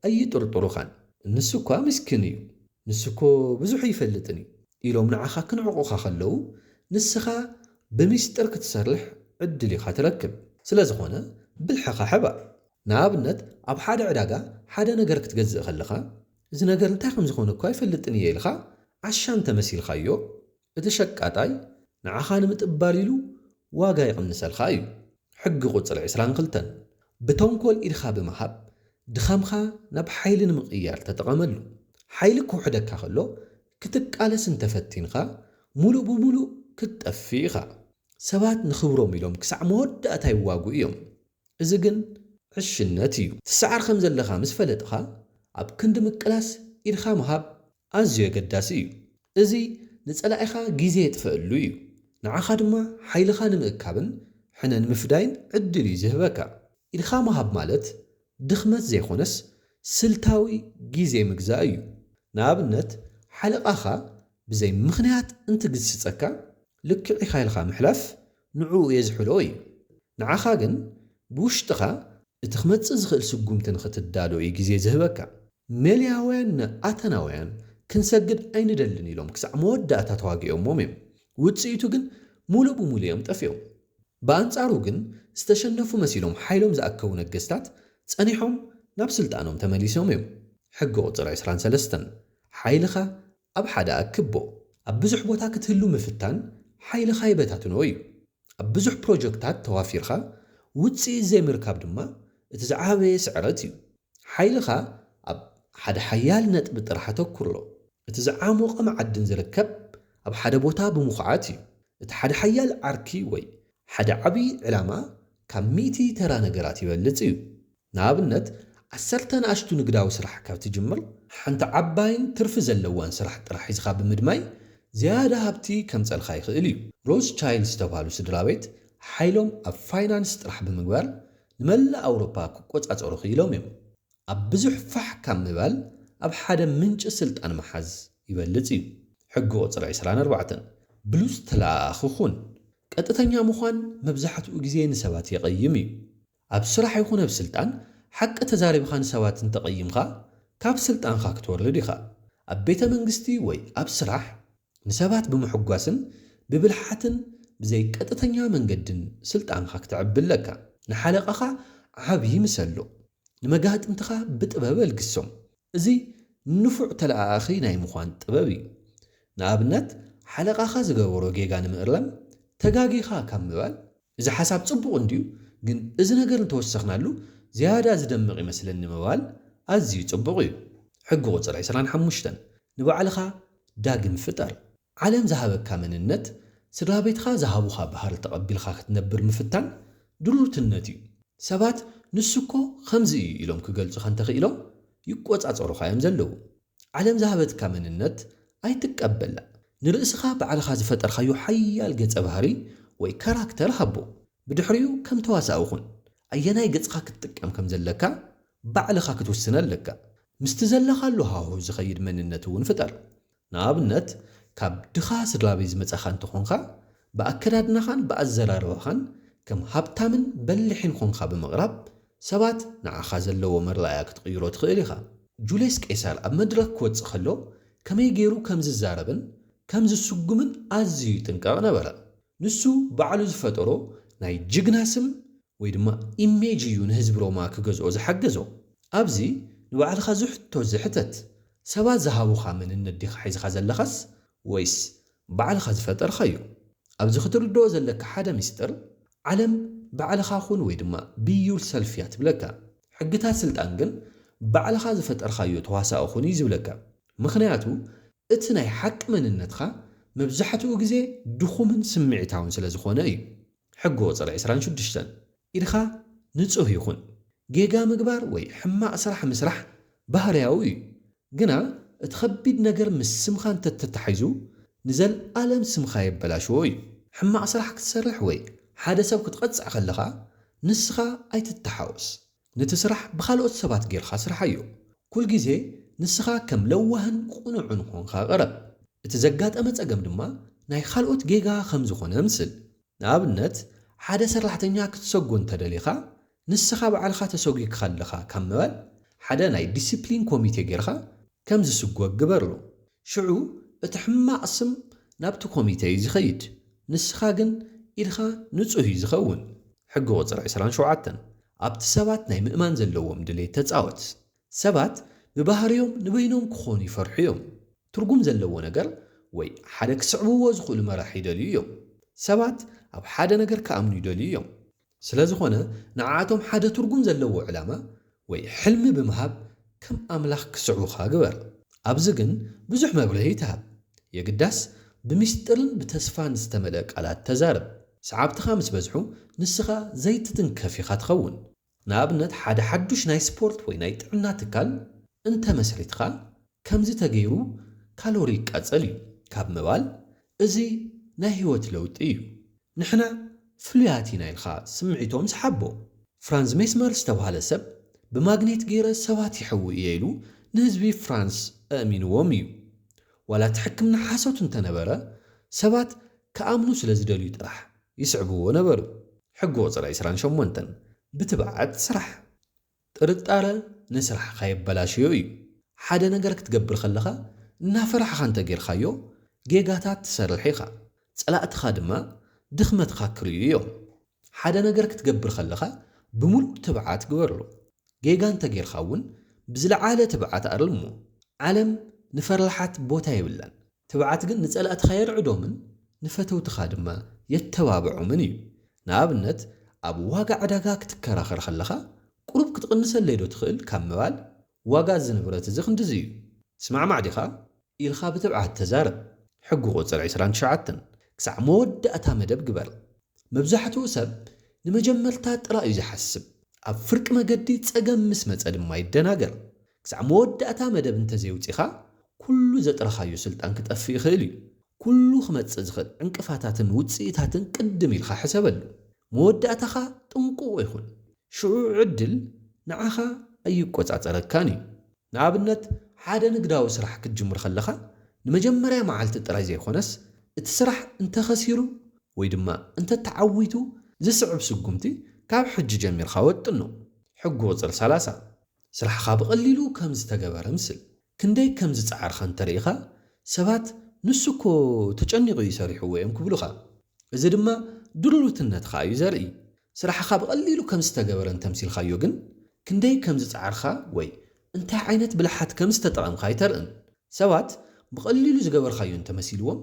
ኣይጥርጥሩኻን። "ንሱ እኳ ምስኪን እዩ፣ ንሱ እኮ ብዙሕ ይፈልጥን እዩ" ኢሎም ንዓኻ ክንዕቑኻ ከለዉ፣ ንስኻ ብሚስጥር ክትሰርሕ ዕድል ኢኻ ትረክብ። ስለ ዝኾነ ብልሕኻ ሕባእ። ንኣብነት፣ ኣብ ሓደ ዕዳጋ ሓደ ነገር ክትገዝእ ከለኻ፣ "እዚ ነገር እንታይ ከም ዝኾነ እኳ ኣይፈልጥን እየ" ኢልካ ዓሻ እንተመሲልካዮ፣ እቲ ሸቃጣይ ንዓኻ ንምጥባል ኢሉ ዋጋ ይቕንሰልካ እዩ። ሕጊ ቁጽሪ ዕስራን ክልተን፣ ብተንኮል ኢድኻ ብምሃብ ድኻምካ ናብ ሓይሊ ንምቕያር ተጠቐመሉ። ሓይሊ ክውሕደካ ከሎ ክትቃለስ እንተፈቲንካ፣ ሙሉእ ብሙሉእ ክትጠፍእ ኢኻ። ሰባት ንኽብሮም ኢሎም ክሳዕ መወዳእታ ይዋጉ እዮም። እዚ ግን ዕሽነት እዩ። ትሰዓር ከም ዘለኻ ምስ ፈለጥኻ፣ ኣብ ክንዲ ምቅላስ ኢድኻ ምሃብ ኣዝዩ ኣገዳሲ እዩ። እዚ ንጸላኢኻ ግዜ የጥፈኣሉ እዩ። ንዓኻ ድማ ሓይልኻ ንምእካብን ሕነ ንምፍዳይን ዕድል እዩ ዝህበካ። ኢድኻ ምሃብ ማለት ድኽመት ዘይኮነስ፣ ስልታዊ ግዜ ምግዛእ እዩ። ንኣብነት፣ ሓለቓኻ ብዘይ ምኽንያት እንትግስጸካ፣ ልክዕ ኢኻ ኢልካ ምሕላፍ ንዕኡ የዝሕሎ እዩ። ንዓኻ ግን ብውሽጥኻ እቲ ክመጽእ ዝኽእል ስጉምቲ ንኽትዳሎ እዩ ግዜ ዝህበካ። ሜልያውያን ንኣተናውያን ክንሰግድ ኣይንደልን ኢሎም ክሳዕ መወዳእታ ተዋጊኦሞም እዮም። ውጽኢቱ ግን ሙሉእ ብሙሉእ እዮም ጠፊኦም። ብኣንጻሩ ግን ዝተሸነፉ መሲሎም ሓይሎም ዝኣከቡ ነገስታት ጸኒሖም ናብ ስልጣኖም ተመሊሶም እዮም። ሕጊ ቁጽሪ ዕስራን ሰለስተን፣ ሓይልኻ ኣብ ሓደ ኣክቦ። ኣብ ብዙሕ ቦታ ክትህሉ ምፍታን ሓይልኻ ይበታትኖ እዩ። ኣብ ብዙሕ ፕሮጀክታት ተዋፊርካ ውጽኢት ዘይምርካብ ድማ እቲ ዝዓበየ ስዕረት እዩ። ሓይልኻ ኣብ ሓደ ሓያል ነጥቢ ጥራሕ ኣተኩሮ። እቲ ዝዓሞቐ መዓድን ዝርከብ ኣብ ሓደ ቦታ ብምኹዓት እዩ። እቲ ሓደ ሓያል ዓርኪ ወይ ሓደ ዓቢ ዕላማ ካብ ሚእቲ ተራ ነገራት ይበልጽ እዩ። ንኣብነት፣ ዓሰርተ ንኣሽቱ ንግዳዊ ስራሕ ካብ ትጅምር፣ ሓንቲ ዓባይን ትርፊ ዘለዋን ስራሕ ጥራሕ ሒዝኻ ብምድማይ ዝያዳ ሃብቲ ከምጸልካ ይኽእል እዩ። ሮስቻይልድ ዝተባህሉ ስድራ ቤት ሓይሎም ኣብ ፋይናንስ ጥራሕ ብምግባር ንመላእ ኣውሮፓ ክቆጻጸሩ ክኢሎም እዮም። ኣብ ብዙሕ ፋሕ ካብ ምባል ኣብ ሓደ ምንጪ ስልጣን ምሓዝ ይበልጽ እዩ። ሕጊ ቁጽሪ ዕስራን ኣርባዕተን፣ ብሉጽ ተለኣኣኺ ኩን። ቀጥተኛ ምዃን መብዛሕትኡ ግዜ ንሰባት የቐይም እዩ። ኣብ ስራሕ ይኹን ኣብ ስልጣን ሓቂ ተዛሪብኻ ንሰባት እንተቐይምካ፣ ካብ ስልጣንካ ክትወርድ ኢኻ። ኣብ ቤተ መንግስቲ ወይ ኣብ ስራሕ ንሰባት ብምሕጓስን ብብልሓትን ብዘይ ቀጥተኛ መንገድን ስልጣንካ ክተዕቢ ኣለካ። ንሓለቓኻ ዓብዪ ምሰሎ። ንመጋጥምትኻ ብጥበብ ኣልግሶም። እዚ ንፉዕ ተለኣኣኺ ናይ ምዃን ጥበብ እዩ። ንኣብነት፣ ሓለቓኻ ዝገበሮ ጌጋ ንምእራም፣ "ተጋጊኻ" ካብ ምባል፣ "እዚ ሓሳብ ጽቡቕ እንድዩ፣ ግን እዚ ነገር እንተወሰኽናሉ ዝያዳ ዝደምቕ ይመስለኒ" ምባል ኣዝዩ ጽቡቕ እዩ። ሕጊ ቁጽሪ ዕስራን ሓሙሽተን፣ ንባዕልኻ ዳግም ፍጠር። ዓለም ዝሃበካ መንነት፣ ስድራ ቤትኻ ዝሃቡኻ ባህሪ ተቐቢልካ ክትነብር ምፍታን ድሩትነት እዩ። ሰባት "ንሱ እኮ ከምዚ እዩ" ኢሎም ክገልጹኻ እንተኽኢሎም፣ ይቆጻጸሩኻ እዮም ዘለዉ። ዓለም ዝሃበትካ መንነት ኣይትቀበላ። ንርእስኻ ባዕልኻ ዝፈጠርካዮ ሓያል ገጸ ባህሪ ወይ ካራክተር ሃቦ። ብድሕሪኡ ከም ተዋሳኢ ኩን። ኣየናይ ገጽኻ ክትጥቀም ከም ዘለካ ባዕልኻ ክትውስን ኣለካ። ምስቲ ዘለኻሉ ሃዋህው ዝኸይድ መንነት እውን ፍጠር። ንኣብነት፣ ካብ ድኻ ስድራ ቤት ዝመጻኻ እንተኾንካ፣ ብኣከዳድናኻን ብኣዘራርባኻን ከም ሃብታምን በሊሕን ኮንካ ብምቕራብ፣ ሰባት ንዓኻ ዘለዎ መረኣእያ ክትቕይሮ ትኽእል ኢኻ። ጁልየስ ቄሳር ኣብ መድረኽ ክወጽእ ከሎ፣ ከመይ ገይሩ ከም ዝዛረብን ከም ዝስጉምን ኣዝዩ ይጥንቀቕ ነበረ። ንሱ ባዕሉ ዝፈጠሮ ናይ ጅግና ስም ወይ ድማ ኢሜጅ እዩ ንህዝቢ ሮማ ክገዝኦ ዝሓገዞ። ኣብዚ ንባዕልኻ ዝሕቶ ዝሕተት፣ ሰባት ዝሃቡኻ መንነት ዲኻ ሒዝኻ ዘለኻስ ወይስ ባዕልኻ ዝፈጠርካዮ? ኣብዚ ክትርድኦ ዘለካ ሓደ ሚስጥር፣ ዓለም ባዕልኻ ኩን ወይ ድማ be yourself እያ ትብለካ። ሕግታት ስልጣን ግን ባዕልኻ ዝፈጠርካዮ ተዋሳኦ ኩን እዩ ዝብለካ። ምኽንያቱ እቲ ናይ ሓቂ መንነትካ መብዛሕትኡ ግዜ ድኹምን ስምዒታውን ስለ ዝኾነ እዩ። ሕጊ ቁጽሪ ዕስራን ሽዱሽተን፣ ኢድኻ ንጹህ ይኹን። ጌጋ ምግባር ወይ ሕማቕ ስራሕ ምስራሕ ባህርያዊ እዩ። ግና እቲ ከቢድ ነገር ምስ ስምኻ እንተተታሒዙ ንዘልኣለም ስምኻ የበላሽዎ እዩ። ሕማቕ ስራሕ ክትሰርሕ ወይ ሓደ ሰብ ክትቐጽዕ ከለኻ ንስኻ ኣይትተሓወስ። ነቲ ስራሕ ብኻልኦት ሰባት ጌርካ ስርሓዮ። ኩል ግዜ ንስኻ ከም ለዋህን ቁኑዕን ኮንካ ቅረብ። እቲ ዘጋጠመ ጸገም ድማ ናይ ካልኦት ጌጋ ከም ዝኾነ ኣምስል። ንኣብነት ሓደ ሰራሕተኛ ክትሰጎ እንተደሊኻ ንስኻ ባዕልኻ ተሰጒግካ ኣለኻ ካብ ምባል ሓደ ናይ ዲሲፕሊን ኮሚቴ ጌርካ ከም ዝስጎግ ግበሮ። ሽዑ እቲ ሕማቕ ስም ናብቲ ኮሚቴ እዩ ዝኸይድ። ንስኻ ግን ኢድኻ ንጹህ እዩ ዝኸውን። ሕጊ ቁጽሪ ዕስራን ሸውዓተን፣ ኣብቲ ሰባት ናይ ምእማን ዘለዎም ድሌት ተጻወት። ሰባት ብባህርዮም ንበይኖም ክኾኑ ይፈርሑ እዮም። ትርጉም ዘለዎ ነገር ወይ ሓደ ክስዕብዎ ዝኽእሉ መራሕ ይደልዩ እዮም። ሰባት ኣብ ሓደ ነገር ክኣምኑ ይደልዩ እዮም። ስለ ዝኾነ ንዓኣቶም ሓደ ትርጉም ዘለዎ ዕላማ ወይ ሕልሚ ብምሃብ ከም ኣምላኽ ክስዕቡኻ ግበር። ኣብዚ ግን ብዙሕ መብርሂ ኣይትሃብ። የግዳስ ብሚስጥርን ብተስፋን ዝተመልአ ቃላት ተዛረብ። ሰዓብትኻ ምስ በዝሑ ንስኻ ዘይትትንከፍ ኢኻ ትኸውን። ንኣብነት ሓደ ሓዱሽ ናይ ስፖርት ወይ ናይ ጥዕና ትካል እንተ መስሪትካ ከምዚ ተገይሩ ካሎሪ ይቃጸል እዩ ካብ ምባል እዚ ናይ ህይወት ለውጢ እዩ። ንሕና ፍሉያት ኢና ኢልካ ስምዒቶም ስሓቦ። ፍራንዝ ሜስመር ዝተባህለ ሰብ ብማግኔት ገይረ ሰባት ይሕዊ እየ ኢሉ ንህዝቢ ፍራንስ ኣእሚንዎም እዩ። ዋላ እቲ ሕክምና ሓሶት እንተነበረ ሰባት ክኣምኑ ስለ ዝደልዩ ጥራሕ ይስዕብዎ ነበሩ። ሕጊ ቁጽሪ ዕስራን ሸሞንተን፣ ብትብዓት ስራሕ። ጥርጣረ ንስራሕኻ የበላሽዮ እዩ። ሓደ ነገር ክትገብር ከለኻ እናፈራሕኻ እንተጌርካዮ ጌጋታት ትሰርሕ ኢኻ። ጸላእትኻ ድማ ድኽመትኻ ክርእዩ እዮም። ሓደ ነገር ክትገብር ከለኻ ብምሉእ ትብዓት ግበሮ። ጌጋ እንተጌርካ እውን ብዝለዓለ ትብዓት ኣርልሞ። ዓለም ንፈላሓት ቦታ የብላን። ትብዓት ግን ንጸላእትኻ የርዕዶምን ንፈተውትኻ ድማ የተባብዖምን እዩ። ንኣብነት ኣብ ዋጋ ዕዳጋ ክትከራኸር ከለኻ ቁሩብ ክትቕንሰለይ ዶ ትኽእል ካብ ምባል ዋጋ እዚ ንብረት እዚ ክንድዚ እዩ። ትስማዕማዕ ዲኻ? ኢልካ ብትብዓት ተዛረብ። ሕጊ ቁጽሪ ዕስራን ትሽዓተን፣ ክሳዕ መወዳእታ መደብ ግበር። መብዛሕትኡ ሰብ ንመጀመርታ ጥራይ እዩ ዝሓስብ። ኣብ ፍርቂ መገዲ ጸገም ምስ መጸ ድማ ይደናገር። ክሳዕ መወዳእታ መደብ እንተዘይውጺኻ ኩሉ ዘጥረኻዮ ስልጣን ክጠፍእ ይኽእል እዩ። ኩሉ ክመጽእ ዝኽእል ዕንቅፋታትን ውጽኢታትን ቅድም ኢልካ ሕሰበሉ። መወዳእታኻ ጥንቁቕ ይኹን። ሽዑ ዕድል ንዓኻ ኣይቆጻጸረካን እዩ። ንኣብነት ሓደ ንግዳዊ ስራሕ ክትጅምር ከለኻ ንመጀመርያ መዓልቲ ጥራይ ዘይኮነስ እቲ ስራሕ እንተኸሲሩ ወይ ድማ እንተተዓዊቱ ዝስዕብ ስጉምቲ ካብ ሕጂ ጀሚርካ ወጥኖ። ሕጊ ቁጽሪ ሰላሳ፣ ስራሕኻ ብቐሊሉ ከም ዝተገበረ ምስል። ክንደይ ከም ዝጸዓርካ እንተርኢኻ ሰባት ንሱ እኮ ተጨኒቑ እዩ ሰሪሕዎ እዮም ክብሉኻ። እዚ ድማ ድሉውትነትኻ እዩ ዘርኢ። ስራሕኻ ብቐሊሉ ከም ዝተገበረ እንተምሲልካዮ ግን ክንደይ ከም ዝጸዓርካ ወይ እንታይ ዓይነት ብልሓት ከም ዝተጠቐምካ ኣይተርእን። ሰባት ብቐሊሉ ዝገበርካዮ እንተመሲልዎም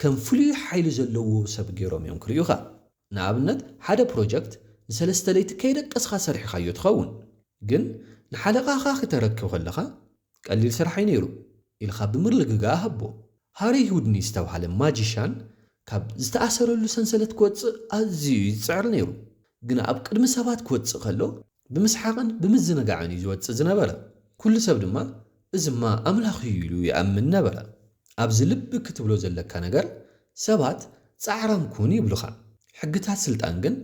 ከም ፍሉይ ሓይሊ ዘለዎ ሰብ ገይሮም እዮም ክርእዩኻ። ንኣብነት ሓደ ፕሮጀክት ንሰለስተ ለይቲ ከይደቀስካ ሰሪሕካዮ ትኸውን። ግን ንሓለቓኻ ክተረክብ ከለኻ ቀሊል ስራሕ እዩ ነይሩ ኢልካ ብምርግጋእ ሃቦ። ሃሪ ሁድኒ ዝተባህለ ማጂሻን ካብ ዝተኣሰረሉ ሰንሰለት ክወጽእ ኣዝዩ እዩ ዝጽዕር ነይሩ። ግና ኣብ ቅድሚ ሰባት ክወጽእ ከሎ ብምስሓቕን ብምዝንጋዕን እዩ ዝወጽእ ዝነበረ። ኩሉ ሰብ ድማ እዝማ ኣምላኽ እዩ ኢሉ ይኣምን ነበረ። ኣብዚ ልቢ ክትብሎ ዘለካ ነገር ሰባት ጻዕራም ኩን ይብሉኻ። ሕግታት ስልጣን ግን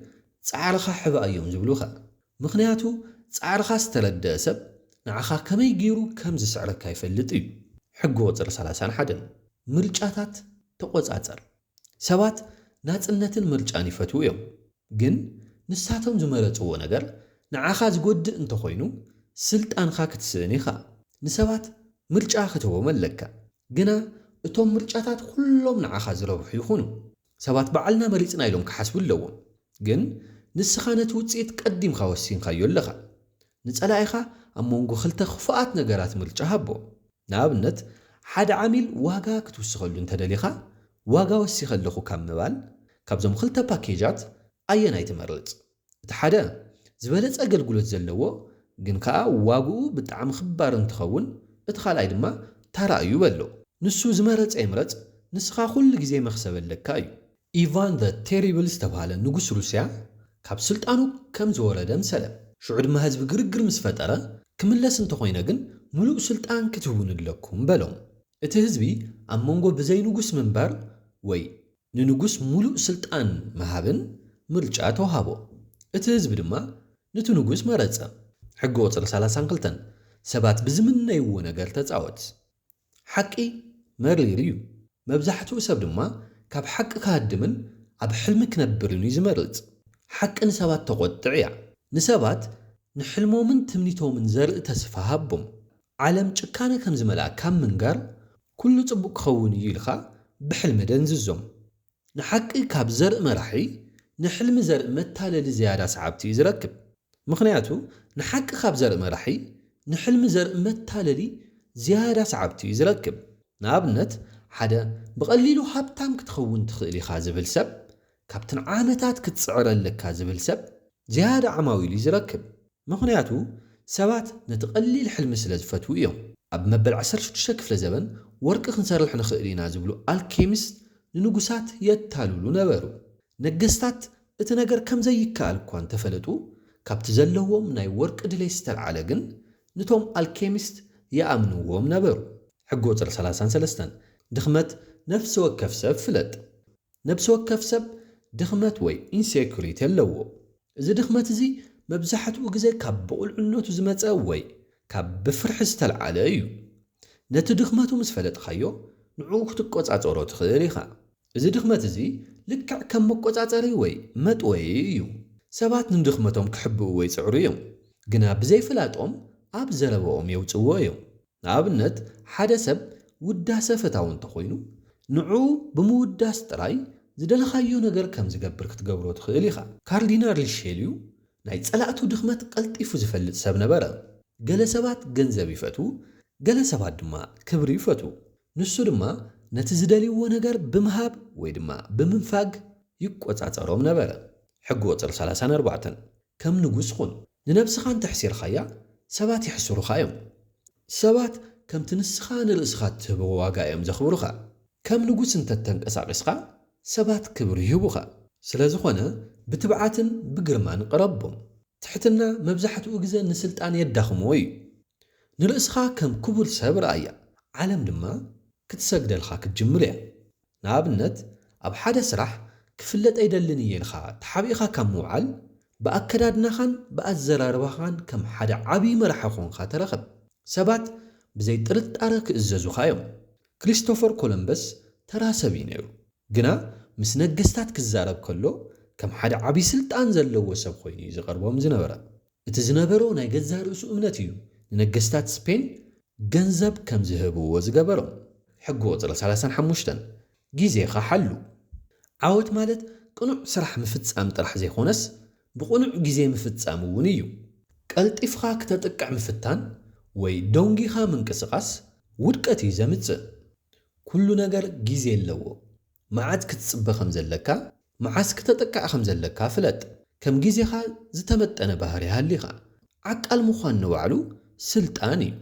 ጻዕርኻ ሕባእ እዮም ዝብሉኻ። ምኽንያቱ ጻዕርኻ ዝተረደአ ሰብ ንዓኻ ከመይ ገይሩ ከም ዝስዕረካ ይፈልጥ እዩ። ሕጊ ቁጽሪ ሰላሳን ሓደን፣ ምርጫታት ተቆጻጸር። ሰባት ናጽነትን ምርጫን ይፈትዉ እዮም፣ ግን ንሳቶም ዝመረጽዎ ነገር ንዓኻ ዝጎድእ እንተኾይኑ ስልጣንኻ ክትስእን ኢኻ። ንሰባት ምርጫ ክትህቦም ኣለካ፣ ግና እቶም ምርጫታት ኩሎም ንዓኻ ዝረብሑ ይኹኑ። ሰባት ባዕልና መሪጽና ኢሎም ክሓስቡ ኣለዎም፣ ግን ንስኻ ነቲ ውጽኢት ቀዲምካ ወሲንካዮ ኣለኻ። ንጸላኢኻ ኣብ መንጎ ክልተ ክፉኣት ነገራት ምርጫ ሃቦ። ንኣብነት ሓደ ዓሚል ዋጋ ክትውስኸሉ እንተደሊኻ ዋጋ ወሲኸ ኣለኹ ካብ ምባል ካብዞም ክልተ ፓኬጃት ኣየናይ ትመርጽ? እቲ ሓደ ዝበለጸ ኣገልግሎት ዘለዎ ግን ከኣ ዋግኡ ብጣዕሚ ክባር እንትኸውን እቲ ካልኣይ ድማ ተራ እዩ በሎ። ንሱ ዝመረጸ ይምረጽ፣ ንስኻ ኩሉ ግዜ መኽሰብ ኣለካ እዩ። ኢቫን the Terrible ዝተባህለ ንጉስ ሩስያ ካብ ስልጣኑ ከም ዝወረደ ምሰለ። ሽዑ ድማ ህዝቢ ግርግር ምስ ፈጠረ፣ ክምለስ እንተኾይነ ግን ምሉእ ስልጣን ክትህቡን ኣለኩም በሎም። እቲ ህዝቢ ኣብ መንጎ ብዘይ ንጉስ ምንባር ወይ ንንጉስ ምሉእ ስልጣን ምሃብን ምርጫ ተዋሃቦ። እቲ ህዝቢ ድማ ንቲ ንጉስ መረጸ። ሕጊ ቁጽሪ ሰላሳን ክልተን፣ ሰባት ብዝምነይዎ ነገር ተጻወት። ሓቂ መሪር እዩ። መብዛሕትኡ ሰብ ድማ ካብ ሓቂ ክሃድምን ኣብ ሕልሚ ክነብርን እዩ ዝመርጽ። ሓቂ ንሰባት ተቖጥዕ እያ። ንሰባት ንሕልሞምን ትምኒቶምን ዘርኢ ተስፋ ሃቦም። ዓለም ጭካነ ከም ዝመልኣ ካብ ምንጋር፣ ኩሉ ጽቡቕ ክኸውን እዩ ኢልካ ብሕልሚ ደንዝዞም። ንሓቂ ካብ ዘርኢ መራሒ፣ ንሕልሚ ዘርኢ መታለሊ ዝያዳ ሰዓብቲ እዩ ዝረክብ። ምኽንያቱ፣ ንሓቂ ካብ ዘርኢ መራሒ፣ ንሕልሚ ዘርኢ መታለሊ ዝያዳ ሰዓብቲ እዩ ዝረክብ። ንኣብነት፣ ሓደ ብቐሊሉ ሃብታም ክትኸውን ትኽእል ኢኻ ዝብል ሰብ፣ ካብቲ ንዓመታት ክትጽዕር ኣለካ ዝብል ሰብ ዝያዳ ዓማዊል እዩ ዝረክብ። ምኽንያቱ፣ ሰባት ነቲ ቀሊል ሕልሚ ስለ ዝፈትዉ እዮም። ኣብ መበል ዓሰርተ ሽዱሽተ ክፍለ ዘበን ወርቂ ክንሰርሕ ንኽእል ኢና ዝብሉ ኣልኬሚስት ንንጉሳት የታልሉ ነበሩ። ነገስታት እቲ ነገር ከም ዘይከኣል እኳ እንተፈለጡ፣ ካብቲ ዘለዎም ናይ ወርቂ ድሌት ዝተልዓለ ግን ንቶም ኣልኬሚስት ይኣምንዎም ነበሩ። ሕጊ ቁጽሪ ሰላሳን ሰለስተን፣ ድኽመት ነፍሲ ወከፍ ሰብ ፍለጥ። ነፍሲ ወከፍ ሰብ ድኽመት ወይ ኢንሴኩሪቲ ኣለዎ። እዚ ድኽመት እዚ መብዛሕትኡ ግዜ ካብ ብቑልዕነቱ ዝመጸ ወይ ካብ ብፍርሒ ዝተልዓለ እዩ። ነቲ ድኽመቱ ምስ ፈለጥካዮ፣ ንዕኡ ክትቆጻጸሮ ትኽእል ኢኻ። እዚ ድኽመት እዚ ልክዕ ከም መቆጻጸሪ ወይ መጥወዪ እዩ። ሰባት ንድኽመቶም ክሕብእዎ ይጽዕሩ እዮም፣ ግና ብዘይፍላጦም ኣብ ዘረባኦም የውጽእዎ እዮም። ንኣብነት፣ ሓደ ሰብ ውዳሰ ፈታዊ እንተኾይኑ፣ ንዕኡ ብምውዳስ ጥራይ ዝደለኻዮ ነገር ከም ዝገብር ክትገብሮ ትኽእል ኢኻ። ካርዲናል ሪሼልዩ ናይ ጸላእቱ ድኽመት ቀልጢፉ ዝፈልጥ ሰብ ነበረ። ገለ ሰባት ገንዘብ ይፈትዉ፣ ገለ ሰባት ድማ ክብሪ ይፈትዉ። ንሱ ድማ ነቲ ዝደልይዎ ነገር ብምሃብ ወይ ድማ ብምንፋግ ይቆጻጸሮም ነበረ። ሕጊ ቁጽሪ ሰላሳን ኣርባዕተን፣ ከም ንጉስ ኹን። ንነብስኻ እንተሕሲርካያ፣ ሰባት የሕስሩኻ እዮም። ሰባት ከምቲ ንስኻ ንርእስኻ እትህቦ ዋጋ እዮም ዘኽብሩኻ። ከም ንጉስ እንተተንቀሳቒስካ፣ ሰባት ክብሪ ይህቡኻ። ስለ ዝኾነ፣ ብትብዓትን ብግርማን ቅረቦም። ትሕትና መብዛሕትኡ ግዜ ንስልጣን የዳኽሞ እዩ። ንርእስኻ ከም ክቡር ሰብ ረኣያ፣ ዓለም ድማ ክትሰግደልካ ክትጅምር እያ። ንኣብነት፣ ኣብ ሓደ ስራሕ ክፍለጥ ኣይደልን እየ ኢልካ ተሓቢእኻ ካብ ምውዓል፣ ብኣከዳድናኻን ብኣዘራርባኻን ከም ሓደ ዓብዪ መራሒ ኾንካ ተረኸብ። ሰባት ብዘይ ጥርጣረ ክእዘዙኻ እዮም። ክሪስቶፈር ኮሎምበስ ተራ ሰብ እዩ ነይሩ፣ ግና ምስ ነገስታት ክዛረብ ከሎ ከም ሓደ ዓብዪ ስልጣን ዘለዎ ሰብ ኮይኑ እዩ ዝቐርቦም ዝነበረ። እቲ ዝነበሮ ናይ ገዛእ ርእሱ እምነት እዩ ንነገስታት ስፔን ገንዘብ ከም ዝህብዎ ዝገበሮም። ሕጊ ቁጽሪ ሰላሳን ሓሙሽተን፣ ግዜኻ ሓሉ። ዓወት ማለት ቅኑዕ ስራሕ ምፍጻም ጥራሕ ዘይኮነስ፣ ብቕኑዕ ግዜ ምፍጻም እውን እዩ። ቀልጢፍኻ ክተጥቅዕ ምፍታን ወይ ደንጒኻ ምንቅስቓስ ውድቀት እዩ ዘምጽእ። ኩሉ ነገር ግዜ ኣለዎ። መዓዝ ክትጽበ ከም ዘለካ፣ መዓዝ ክተጥቅዕ ከም ዘለካ ፍለጥ። ከም ግዜኻ ዝተመጠነ ባህሪ ሃሊኻ። ዓቃል ምዃን ንባዕሉ ስልጣን እዩ።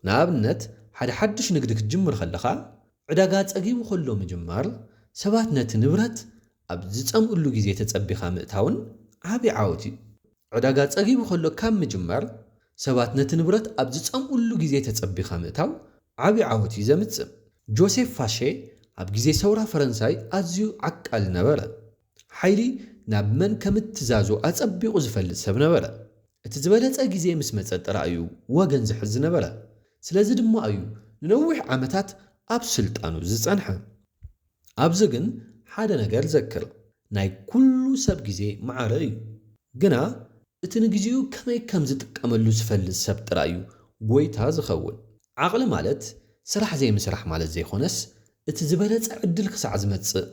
ንኣብነት፣ ሓደ ሓድሽ ንግዲ ክትጅምር ከለኻ፣ ዕዳጋ ጸጊቡ ከሎ ምጅማር፣ ሰባት ነቲ ንብረት ኣብ ዝጸምእሉ ግዜ ተጸቢኻ ምእታውን ዓቢ ዓወት እዩ። ዕዳጋ ጸጊቡ ከሎ ካብ ምጅማር፣ ሰባት ነቲ ንብረት ኣብ ዝጸምእሉ ግዜ ተጸቢኻ ምእታው ዓቢ ዓወት እዩ ዘምጽእ። ጆሴፍ ፋሼ ኣብ ግዜ ሰውራ ፈረንሳይ ኣዝዩ ዓቃል ነበረ። ሓይሊ ናብ መን ከምትዛዞ ኣጸቢቑ ዝፈልጥ ሰብ ነበረ። እቲ ዝበለጸ ግዜ ምስ መጸ ጥራይ እዩ ወገን ዝሕዝ ዝነበረ። ስለዚ ድማ እዩ ንነዊሕ ዓመታት ኣብ ስልጣኑ ዝጸንሐ። ኣብዚ ግን ሓደ ነገር ዘክር፣ ናይ ኩሉ ሰብ ግዜ ማዕረ እዩ። ግና እቲ ንግዜኡ ከመይ ከም ዝጥቀመሉ ዝፈልጥ ሰብ ጥራይ እዩ ጎይታ ዝኸውን። ዓቕሊ ማለት ስራሕ ዘይምስራሕ ማለት ዘይኮነስ፣ እቲ ዝበለጸ ዕድል ክሳዕ ዝመጽእ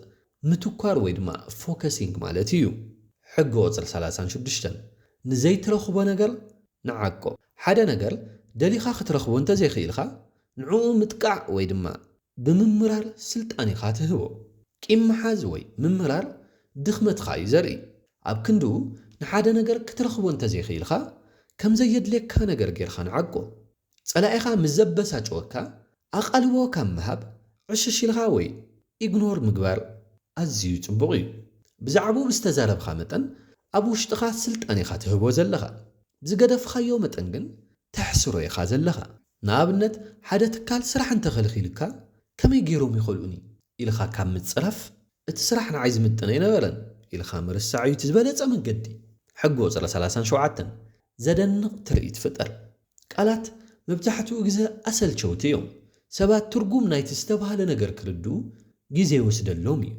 ምትኳር ወይ ድማ ፎከሲንግ ማለት እዩ። ሕጊ ቁጽሪ ሰላሳን ሽዱሽተን፣ ንዘይትረኽቦ ነገር ንዓቆ። ሓደ ነገር ደሊኻ ክትረኽቦ እንተዘይኽኢልካ፣ ንዕኡ ምጥቃዕ ወይ ድማ ብምምራር ስልጣን ኢኻ ትህቦ። ቂም ምሓዝ ወይ ምምራር ድኽመትኻ እዩ ዘርኢ። ኣብ ክንድኡ፣ ንሓደ ነገር ክትረኽቦ እንተዘይኽኢልካ፣ ከም ዘየድልየካ ነገር ጌርካ ንዓቆ። ጸላኢኻ ምስ ዘበሳጨወካ፣ ኣቓልቦ ካብ ምሃብ ዕሽሽ ኢልካ ወይ ኢግኖር ምግባር ኣዝዩ ጽቡቕ እዩ። ብዛዕባኡ ብዝተዛረብኻ መጠን ኣብ ውሽጥኻ ስልጣን ኢኻ ትህቦ ዘለኻ። ብዝገደፍኻዮ መጠን ግን ተሕስሮ ኢኻ ዘለኻ። ንኣብነት ሓደ ትካል ስራሕ እንተኸልኺሉካ ከመይ ገይሮም ይኸልኡኒ ኢልኻ ካብ ምጽራፍ እቲ ስራሕ ንዓይ ዝምጥን ኣይነበረን ኢልካ ምርሳዕ እዩ እቲ ዝበለጸ መንገዲ። ሕጊ ቁጽሪ ሰላሳን ሸውዓተን። ዘደንቕ ትርኢት ፍጠር። ቃላት መብዛሕትኡ ግዜ ኣሰልቸውቲ እዮም። ሰባት ትርጉም ናይቲ ዝተባህለ ነገር ክርድኡ ግዜ ይወስደሎም እዩ።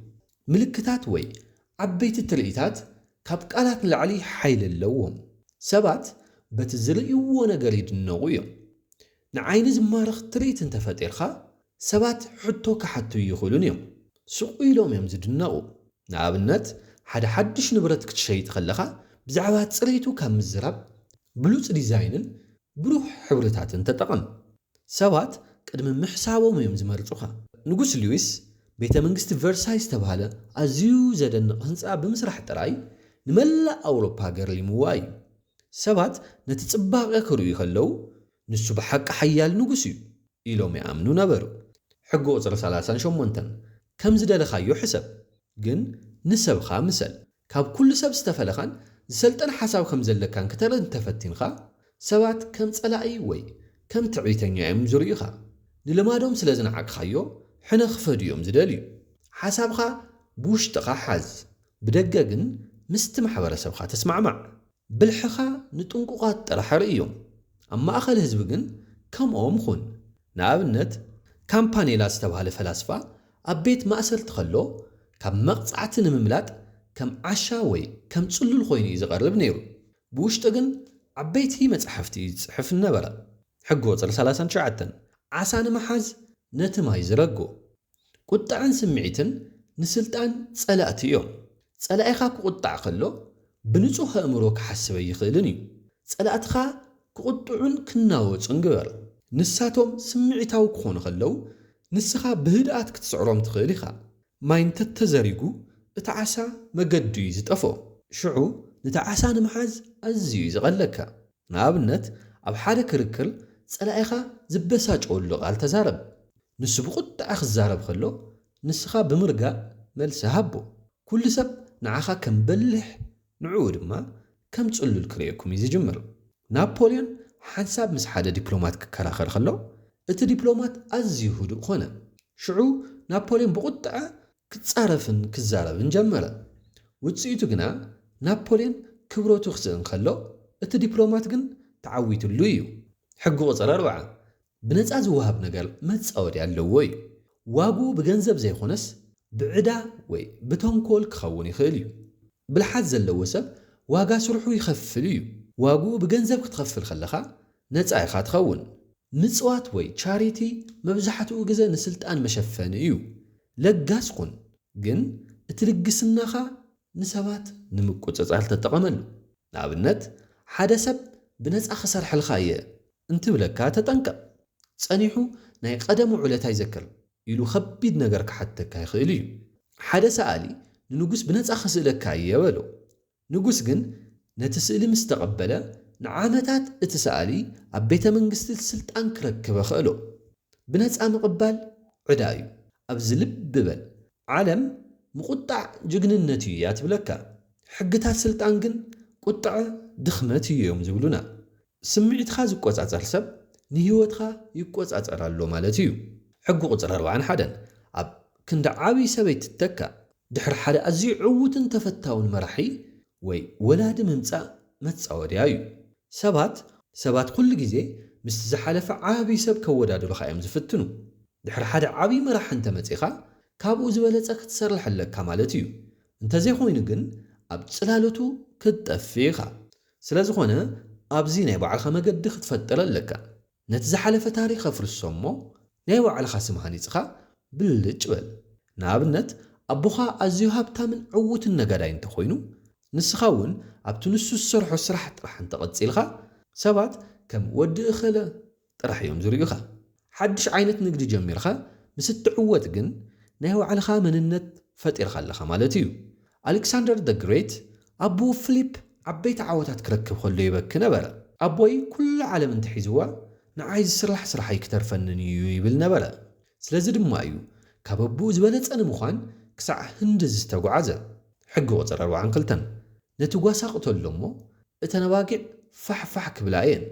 ምልክታት ወይ ዓበይቲ ትርኢታት ካብ ቃላት ንላዕሊ ሓይሊ ኣለዎም። ሰባት በቲ ዝርእይዎ ነገር ይድነቑ እዮም። ንዓይኒ ዝማርኽ ትርኢት እንተፈጢርካ ሰባት ሕቶ ክሓቱ ይኽእሉን እዮም። ስቕ ኢሎም እዮም ዝድነቑ። ንኣብነት ሓደ ሓድሽ ንብረት ክትሸይጥ ከለኻ ብዛዕባ ጽሬቱ ካብ ምዝራብ ብሉጽ ዲዛይንን ብሩህ ሕብርታትን ተጠቐም። ሰባት ቅድሚ ምሕሳቦም እዮም ዝመርጹኻ። ንጉስ ሉዊስ ቤተ መንግስቲ ቨርሳይ ዝተባህለ ኣዝዩ ዘደንቕ ህንጻ ብምስራሕ ጥራይ ንመላእ ኣውሮፓ ገርሊምዋ እዩ። ሰባት ነቲ ጽባቐ ክርእዩ ከለዉ ንሱ ብሓቂ ሓያል ንጉስ እዩ ኢሎም ይኣምኑ ነበሩ። ሕጊ ቁጽሪ ሰላሳን ሸሞንተን። ከም ዝደለኻዮ ሕሰብ፣ ግን ንሰብኻ ምሰል። ካብ ኩሉ ሰብ ዝተፈለኻን ዝሰልጠነ ሓሳብ ከም ዘለካን ክተርኢ እንተፈቲንካ፣ ሰባት ከም ጸላኢ ወይ ከም ትዕቢተኛ እዮም ዝርእዩኻ። ንልማዶም ስለ ዝነዓቅኻዮ ሕነ ክፈዱ እዮም ዝደልዩ። ሓሳብኻ ብውሽጥኻ ሓዝ፣ ብደገ ግን ምስቲ ማሕበረሰብኻ ተስማዕማዕ። ብልሕኻ ንጥንቁቓት ጥራሕ ርእዮም፣ ኣብ ማእከል ህዝቢ ግን ከምኦም ኹን። ንኣብነት ካምፓኔላ ዝተባህለ ፈላስፋ ኣብ ቤት ማእሰርቲ ከሎ ካብ መቕጻዕቲ ንምምላጥ ከም ዓሻ ወይ ከም ጽሉል ኮይኑ እዩ ዝቐርብ ነይሩ። ብውሽጡ ግን ዓበይቲ መጻሕፍቲ እዩ ዝጽሕፍ ነበረ። ሕጊ ቁጽሪ ሰላሳን ትሽዓተን። ዓሳ ንምሓዝ ነቲ ማይ ዝረጎ። ቁጥዐን ስምዒትን ንስልጣን ጸላእቲ እዮም። ጸላኢኻ ክቑጣዕ ከሎ ብንጹህ ኣእምሮ ክሓስብ ኣይኽእልን እዩ። ጸላእትኻ ክቑጥዑን ክናወጹን ግበር። ንሳቶም ስምዒታዊ ክኾኑ ከለዉ ንስኻ ብህድኣት ክትስዕሮም ትኽእል ኢኻ። ማይ እንተተዘሪጉ እቲ ዓሳ መገዱ እዩ ዝጠፍኦ። ሽዑ ነቲ ዓሳ ንምሓዝ ኣዝዩ እዩ ዝቐለካ። ንኣብነት ኣብ ሓደ ክርክር ጸላኢኻ ዝበሳጨወሉ ቃል ተዛረብ። ንሱ ብቑጥዐ ክዛረብ ከሎ ንስኻ ብምርጋእ መልሲ ሃቦ። ኩሉ ሰብ ንዓኻ ከም በሊሕ ንዕኡ ድማ ከም ጽሉል ክርእየኩም እዩ ዝጅምር። ናፖልዮን ሓንሳብ ምስ ሓደ ዲፕሎማት ክከራኸር ከሎ እቲ ዲፕሎማት ኣዝዩ ህዱእ ኾነ። ሽዑ ናፖልዮን ብቑጥዐ ክጻረፍን ክዛረብን ጀመረ። ውጽኢቱ ግና ናፖልዮን ክብረቱ ክስእን ከሎ እቲ ዲፕሎማት ግን ተዓዊትሉ እዩ። ሕጊ ቁጽሪ ኣርብዓ። ብነጻ ዝወሃብ ነገር መጻወዲ ኣለዎ እዩ። ዋግኡ ብገንዘብ ዘይኮነስ ብዕዳ ወይ ብተንኮል ክኸውን ይኽእል እዩ። ብልሓት ዘለዎ ሰብ ዋጋ ስርሑ ይኸፍል እዩ። ዋግኡ ብገንዘብ ክትኸፍል ከለኻ ነጻ ኢኻ ትኸውን። ምጽዋት ወይ ቻሪቲ መብዛሕትኡ ግዜ ንስልጣን መሸፈኒ እዩ። ለጋስ ኩን፣ ግን እቲ ልግስናኻ ንሰባት ንምቁጽጻር ተጠቐመሉ። ንኣብነት ሓደ ሰብ ብነጻ ክሰርሐልካ እየ እንትብለካ ተጠንቀቕ። ጸኒሑ ናይ ቀደም ውዕለታይ ዘክር ኢሉ ከቢድ ነገር ክሓተካ ይኽእል እዩ። ሓደ ሰኣሊ ንንጉስ ብነጻ ክስእለካ እየ በሎ። ንጉስ ግን ነቲ ስእሊ ምስ ተቐበለ ንዓመታት እቲ ሰኣሊ ኣብ ቤተ መንግስቲ ስልጣን ክረክብ ኣኽእሎ። ብነጻ ምቕባል ዕዳ እዩ። ኣብዚ ልቢ በል። ዓለም ምቑጣዕ ጅግንነት እዩ እያ ትብለካ። ሕግታት ስልጣን ግን ቁጥዐ ድኽመት እዩ እዮም ዝብሉና። ስምዒትካ ዝቆጻጸር ሰብ ንህይወትካ ይቆጻጸር ኣሎ ማለት እዩ። ሕጊ ቁጽሪ ኣርባዓን ሓደን። ኣብ ክንዲ ዓብዪ ሰበይቲ ትተካ። ድሕሪ ሓደ ኣዝዩ ዕዉትን ተፈታውን መራሒ ወይ ወላዲ ምምጻእ መጻወድያ እዩ። ሰባት ሰባት ኩሉ ግዜ ምስቲ ዝሓለፈ ዓብዪ ሰብ ከወዳድሩኻ እዮም ዝፍትኑ። ድሕሪ ሓደ ዓብዪ መራሒ እንተመጺኻ ካብኡ ዝበለጸ ክትሰርሕ ኣለካ ማለት እዩ። እንተዘይኮይኑ ግን ኣብ ጽላሎቱ ክትጠፍእ ኢኻ። ስለዝኾነ ኣብዚ ናይ ባዕልኻ መገዲ ክትፈጥር ኣለካ። ነቲ ዝሓለፈ ታሪኽ ኣፍርሶ እሞ ናይ ባዕልኻ ስም ሃኒጽኻ ብልጭ በል። ንኣብነት ኣቦኻ ኣዝዩ ሃብታምን ዕዉትን ነጋዳይ እንተኾይኑ ንስኻ እውን ኣብቲ ንሱ ዝሰርሖ ስራሕ ጥራሕ እንተቐጺልካ ሰባት ከም ወዲ እኸለ ጥራሕ እዮም ዝርእዩኻ። ሓድሽ ዓይነት ንግዲ ጀሚርካ ምስ እትዕወት ግን ናይ ባዕልኻ መንነት ፈጢርካ ኣለኻ ማለት እዩ። ኣሌክሳንደር ደ ግሬት ኣቦኡ ፊሊፕ ዓበይቲ ዓወታት ክረክብ ከሎ ይበኪ ነበረ። ኣቦይ ኩሉ ዓለም እንተሒዝዋ ንዓይ ዝስራሕ ስራሕ ኣይክተርፈንን እዩ ይብል ነበረ። ስለዚ ድማ እዩ ካብ ኣቦኡ ዝበለጸ ንምዃን ክሳዕ ህንዲ ዝተጓዓዘ። ሕጊ ቁጽሪ ኣርባዓን ክልተን፣ ነቲ ጓሳ ቅተሎ እሞ እተን ኣባጊዕ ፋሕፋሕ ክብላ እየን።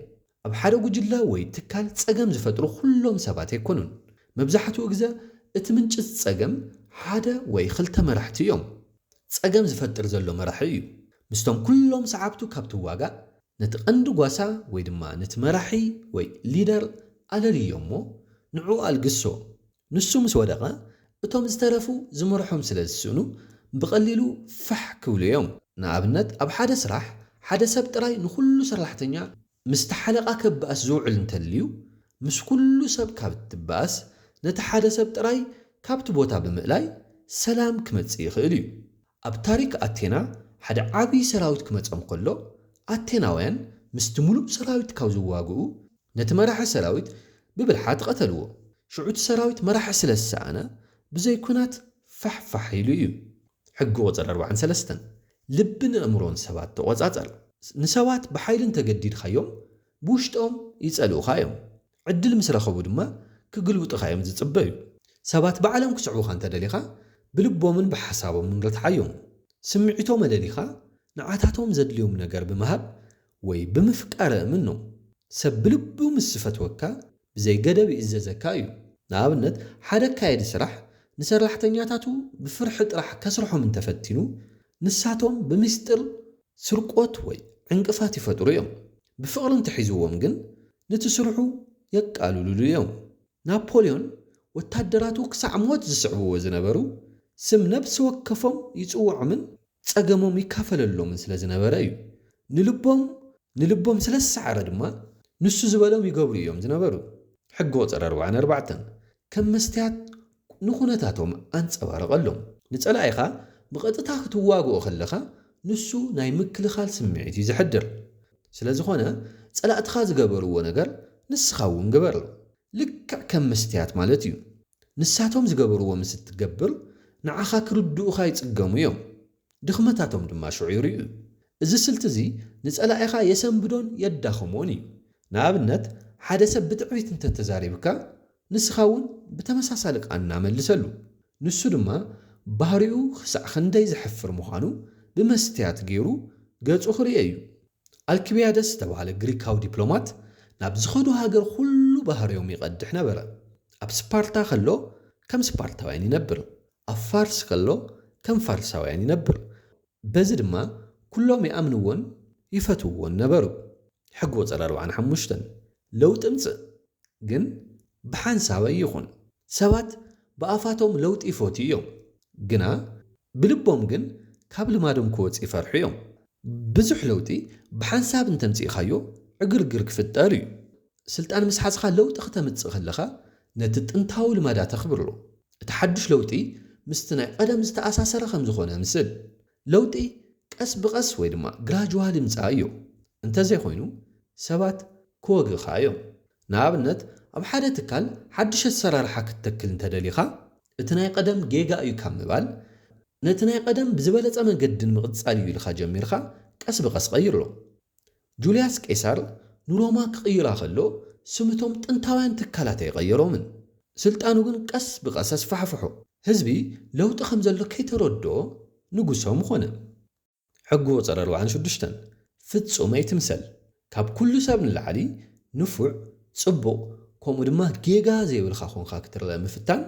ኣብ ሓደ ጉጅለ ወይ ትካል ጸገም ዝፈጥሩ ኩሎም ሰባት ኣይኮኑን። መብዛሕትኡ ግዘ እቲ ምንጪ ጸገም ሓደ ወይ ክልተ መራሕቲ እዮም። ጸገም ዝፈጥር ዘሎ መራሒ እዩ። ምስቶም ኩሎም ሰዓብቱ ካብ ትዋጋእ ነቲ ቀንዲ ጓሳ ወይ ድማ ነቲ መራሒ ወይ ሊደር ኣለልዮ እሞ ንዕኡ ኣልግሶ። ንሱ ምስ ወደቐ እቶም ዝተረፉ ዝመርሖም ስለ ዝስእኑ ብቐሊሉ ፋሕ ክብሉ እዮም። ንኣብነት ኣብ ሓደ ስራሕ ሓደ ሰብ ጥራይ ንኹሉ ሰራሕተኛ ምስቲ ሓለቓ ከበኣስ ዝውዕል እንተልዩ ምስ ኩሉ ሰብ ካብ እትበኣስ ነቲ ሓደ ሰብ ጥራይ ካብቲ ቦታ ብምእላይ ሰላም ክመጽእ ይኽእል እዩ። ኣብ ታሪክ ኣቴና ሓደ ዓብዪ ሰራዊት ክመጾም ከሎ ኣቴናውያን ምስቲ ሙሉእ ሰራዊት ካብ ዝዋግኡ ነቲ መራሒ ሰራዊት ብብልሓት ቀተልዎ። ሽዑ እቲ ሰራዊት መራሒ ስለ ዝሰኣነ ብዘይ ኲናት ፋሕ ፋሕ ኢሉ እዩ። ሕጊ ቁጽሪ ኣርባዓን ሰለስተን፣ ልብን ኣእምሮን ሰባት ተቖጻጸር። ንሰባት ብሓይሊ እንተገዲድካዮም ብውሽጦም ይጸልኡኻ እዮም። ዕድል ምስ ረኸቡ ድማ ክግልብጡኻ እዮም ዝጽበዩ። ሰባት ባዕሎም ክስዕቡኻ እንተደሊኻ ብልቦምን ብሓሳቦምን ርትዓዮም። ስምዒቶም ኣለሊኻ ንዓታቶም ዘድልዮም ነገር ብምሃብ ወይ ብምፍቃር እምኖም። ሰብ ብልቡ ምስ ዝፈትወካ ብዘይ ገደብ ይእዘዘካ እዩ። ንኣብነት ሓደ ኣካየዲ ስራሕ ንሰራሕተኛታቱ ብፍርሒ ጥራሕ ከስርሖም እንተፈቲኑ ንሳቶም ብምስጢር ስርቆት ወይ ዕንቅፋት ይፈጥሩ እዮም። ብፍቕሪ እንተሒዝዎም ግን ነቲ ስርሑ የቃልሉሉ እዮም። ናፖልዮን ወታደራቱ ክሳዕ ሞት ዝስዕብዎ ዝነበሩ ስም ነብሲ ወከፎም ይጽውዖምን ጸገሞም ይካፈለሎምን ስለ ዝነበረ እዩ። ንልቦም ንልቦም ስለ ዝሰዓረ ድማ ንሱ ዝበሎም ይገብሩ እዮም ዝነበሩ። ሕጊ ቁጽሪ ኣርባዓን ኣርባዕተን፣ ከም መስትያት ንኹነታቶም ኣንጸባርቐሎም። ንጸላኢኻ ብቐጥታ ክትዋግኦ ከለኻ ንሱ ናይ ምክልኻል ስምዒት እዩ ዘሕድር። ስለ ዝኾነ ጸላእትኻ ዝገበርዎ ነገር ንስኻ እውን ግበር። ልክዕ ከም መስትያት ማለት እዩ። ንሳቶም ዝገበርዎ ምስ እትገብር ንዓኻ ክርድኡኻ ይጽገሙ እዮም። ድኽመታቶም ድማ ሽዑ ይርእዩ። እዚ ስልቲ እዚ ንጸላኢኻ የሰንብዶን የዳኽሞን እዩ። ንኣብነት ሓደ ሰብ ብትዕቢት እንተተዛሪብካ ንስኻ እውን ብተመሳሳሊ ቃና መልሰሉ። ንሱ ድማ ባህሪኡ ክሳዕ ክንደይ ዘሕፍር ምዃኑ ብመስትያት ገይሩ ገጹ ክርእዮ እዩ። ኣልኪቢያደስ ዝተባህለ ግሪካዊ ዲፕሎማት ናብ ዝኸዶ ሃገር ኩሉ ባህርዮም ይቐድሕ ነበረ። ኣብ ስፓርታ ከሎ ከም ስፓርታውያን ይነብር፣ ኣብ ፋርስ ከሎ ከም ፋርሳውያን ይነብር። በዚ ድማ ኩሎም ይኣምንዎን ይፈትውዎን ነበሩ። ሕጊ ቁጽሪ ኣርባዓን ሓሙሽተን፣ ለውጢ ምጽእ ግን ብሓንሳበይ ይኹን። ሰባት ብኣፋቶም ለውጢ ይፈትዩ እዮም፣ ግና ብልቦም ግን ካብ ልማዶም ክወጽእ ይፈርሑ እዮም። ብዙሕ ለውጢ ብሓንሳብ እንተምጽእኻዮ ዕግርግር ክፍጠር እዩ። ስልጣን ምስ ሓዝኻ ለውጢ ክተምጽእ ከለኻ ነቲ ጥንታዊ ልማዳ ተኽብሮ። እቲ ሓድሽ ለውጢ ምስቲ ናይ ቀደም ዝተኣሳሰረ ከም ዝኾነ ኣምስል። ለውጢ ቀስ ብቐስ ወይ ድማ ግራጅዋል ይምጻእ እዩ። እንተዘይኮይኑ ሰባት ክወግእኻ እዮም። ንኣብነት ኣብ ሓደ ትካል ሓድሽ ኣሰራርሓ ክትተክል እንተደሊኻ እቲ ናይ ቀደም ጌጋ እዩ ካብ ምባል ነቲ ናይ ቀደም ብዝበለጸ መገዲ ንምቕጻል እዩ ኢልካ ጀሚርካ ቀስ ብቐስ ቀይሮ። ጁልያስ ቄሳር ንሮማ ክቕይራ ከሎ ስምቶም ጥንታውያን ትካላት ኣይቐየሮምን። ስልጣኑ ግን ቀስ ብቐስ ኣስፋሕፍሖ። ህዝቢ ለውጢ ከም ዘሎ ከይተረድኦ ንጉሶም ኾነ። ሕጊ ቁጽሪ ኣርባዓን ሽዱሽተን፣ ፍጹም ኣይትምሰል። ካብ ኩሉ ሰብ ንላዕሊ ንፉዕ፣ ጽቡቕ፣ ከምኡ ድማ ጌጋ ዘይብልካ ኮንካ ክትረአ ምፍታን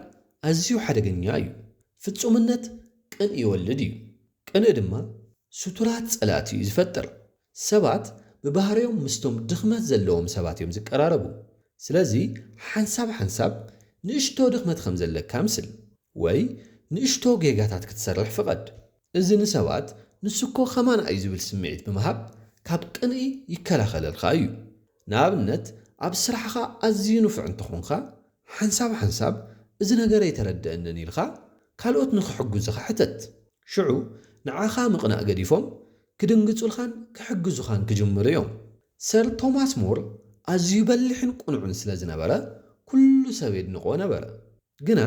ኣዝዩ ሓደገኛ እዩ። ፍጹምነት ቅንኢ ይወልድ እዩ። ቅንኢ ድማ ስቱራት ጸላእቲ እዩ ዝፈጥር። ሰባት ብባህርዮም ምስቶም ድኽመት ዘለዎም ሰባት እዮም ዝቀራረቡ። ስለዚ ሓንሳብ ሓንሳብ ንእሽቶ ድኽመት ከም ዘለካ ኣምስል ወይ ንእሽቶ ጌጋታት ክትሰርሕ ፍቐድ። እዚ ንሰባት ንሱ እኮ ከማና እዩ ዝብል ስምዒት ብምሃብ ካብ ቅንኢ ይከላኸለልካ እዩ። ንኣብነት ኣብ ስራሕኻ ኣዝዩ ንፉዕ እንተኾንካ ሓንሳብ ሓንሳብ እዚ ነገር ኣይተረደአንን ኢልካ ካልኦት ንኽሕግዙኻ ሕተት። ሽዑ ንዓኻ ምቕናእ ገዲፎም ክድንግጹልካን ክሕግዙኻን ክጅምሩ እዮም። ሰር ቶማስ ሞር ኣዝዩ በሊሕን ቅኑዕን ስለ ዝነበረ ኩሉ ሰብ የድንቖ ነበረ። ግና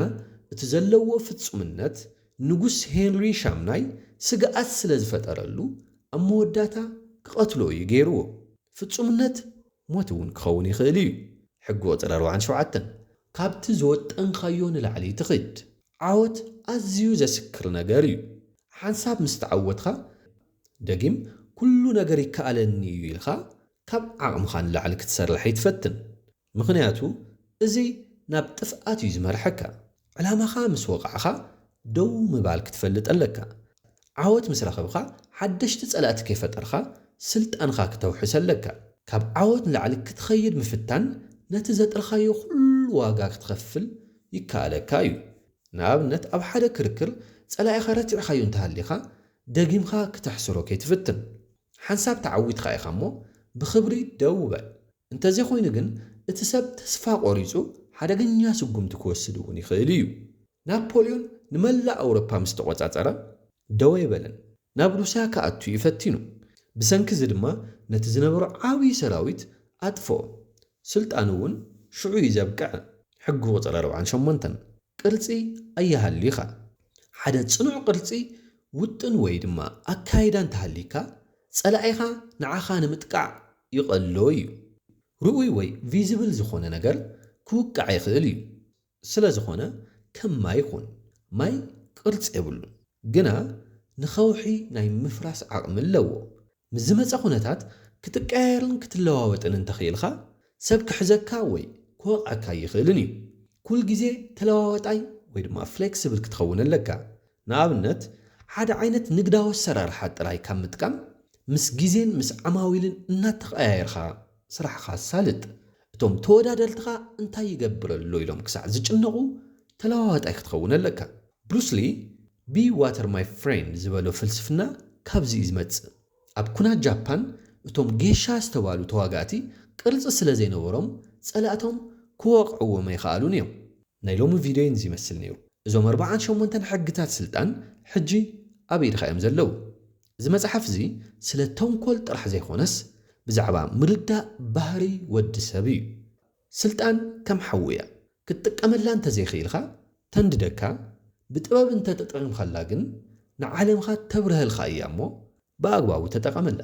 እቲ ዘለዎ ፍጹምነት ንጉስ ሄንሪ ሻምናይ ስግኣት ስለ ዝፈጠረሉ ኣብ መወዳእታ ክቐትሎ እዩ ገይርዎ። ፍጹምነት ሞት እውን ክኸውን ይኽእል እዩ። ሕጊ ቁጽሪ ኣርባዓን ሸውዓተን፣ ካብቲ ዝወጠንካዮ ንላዕሊ ትኽድ። ዓወት ኣዝዩ ዘስክር ነገር እዩ። ሓንሳብ ምስ ተዓወትካ፣ ደጊም ኩሉ ነገር ይከኣለኒ እዩ ኢልካ ካብ ዓቕምኻ ንላዕሊ ክትሰርሕ ኣይትፈትን። ምኽንያቱ፣ እዚ ናብ ጥፍኣት እዩ ዝመርሐካ። ዕላማኻ ምስ ወቓዕኻ፣ ደው ምባል ክትፈልጥ ኣለካ። ዓወት ምስ ረኸብካ፣ ሓደሽቲ ጸላእቲ ከይፈጠርካ፣ ስልጣንኻ ክተውሕስ ኣለካ። ካብ ዓወት ንላዕሊ ክትኸይድ ምፍታን፣ ነቲ ዘጥረኻዮ ኩሉ ዋጋ ክትኸፍል ይከኣለካ እዩ። ንኣብነት፣ ኣብ ሓደ ክርክር ጸላኢኻ ረቲዕካዮ እንተሃሊኻ፣ ደጊምካ ክተሕስሮ ከይትፍትን። ሓንሳብ ተዓዊትካ ኢኻ እሞ፣ ብኽብሪ ደው በል። እንተዘይኮይኑ ግን፣ እቲ ሰብ ተስፋ ቆሪጹ ሓደገኛ ስጉምቲ ክወስድ እውን ይኽእል እዩ። ናፖልዮን ንመላእ ኣውሮፓ ምስ ተቖጻጸረ፣ ደው ኣይበለን። ናብ ሩስያ ክኣቱ እዩ ፈቲኑ። ብሰንኪ እዚ ድማ ነቲ ዝነበሮ ዓብዪ ሰራዊት ኣጥፍኦ። ስልጣኑ እውን ሽዑ እዩ ዘብቅዐ። ሕጊ ቁጽሪ ኣርባዓን ሸሞንተን፣ ቅርጺ ኣይሃልይኻ። ሓደ ጽኑዕ ቅርጺ፣ ውጥን ወይ ድማ ኣካይዳ እንተሃልይካ፣ ጸላኢኻ ንዓኻ ንምጥቃዕ ይቐሎ እዩ። ርኡይ ወይ ቪዚብል ዝኾነ ነገር ክውቃዕ ይኽእል እዩ። ስለ ዝኾነ ከም ማይ ይኹን። ማይ ቅርጺ የብሉን፣ ግና ንኸውሒ ናይ ምፍራስ ዓቕሚ ኣለዎ። ምስ ዝመጸ ኩነታት ክትቀያየርን ክትለዋወጥን እንተኽኢልካ፣ ሰብ ክሕዘካ ወይ ክወቕዐካ ይኽእልን እዩ። ኩል ግዜ ተለዋዋጣይ ወይ ድማ ፍሌክስብል ክትኸውን ኣለካ። ንኣብነት፣ ሓደ ዓይነት ንግዳዊ ኣሰራርሓ ጥራይ ካብ ምጥቃም፣ ምስ ግዜን ምስ ዓማዊልን እናተቐያየርካ ስራሕኻ ኣሳልጥ። እቶም ተወዳደርትኻ እንታይ ይገብር ኣሎ ኢሎም ክሳዕ ዝጭነቑ፣ ተለዋዋጣይ ክትኸውን ኣለካ። ብሩስ ሊ፣ "Be water, my friend" ዝበሎ ፍልስፍና ካብዚ እዩ ዝመጽእ። ኣብ ኩናት ጃፓን፣ እቶም ጌሻ ዝተባሉ ተዋጋእቲ ቅርጺ ስለ ዘይነበሮም፣ ጸላእቶም ክወቕዕዎም ኣይከኣሉን እዮም። ናይ ሎሚ ቪድዮይ እዚ ይመስል ነይሩ። እዞም ኣርባዓን ሸሞንተን ሕግታት ስልጣን ሕጂ ኣብ ኢድኻ እዮም ዘለዉ። እዚ መጽሓፍ እዚ ስለ ተንኮል ጥራሕ ዘይኮነስ፣ ብዛዕባ ምርዳእ ባህሪ ወዲ ሰብ እዩ። ስልጣን ከም ሓዊ እያ። ክትጥቀመላ እንተዘይኽኢልካ፣ ተንድደካ፣ ብጥበብ እንተተጠቒምካላ ግን፣ ንዓለምኻ ተብርሀልካ እያ እሞ፣ ብኣግባቡ ተጠቐመላ።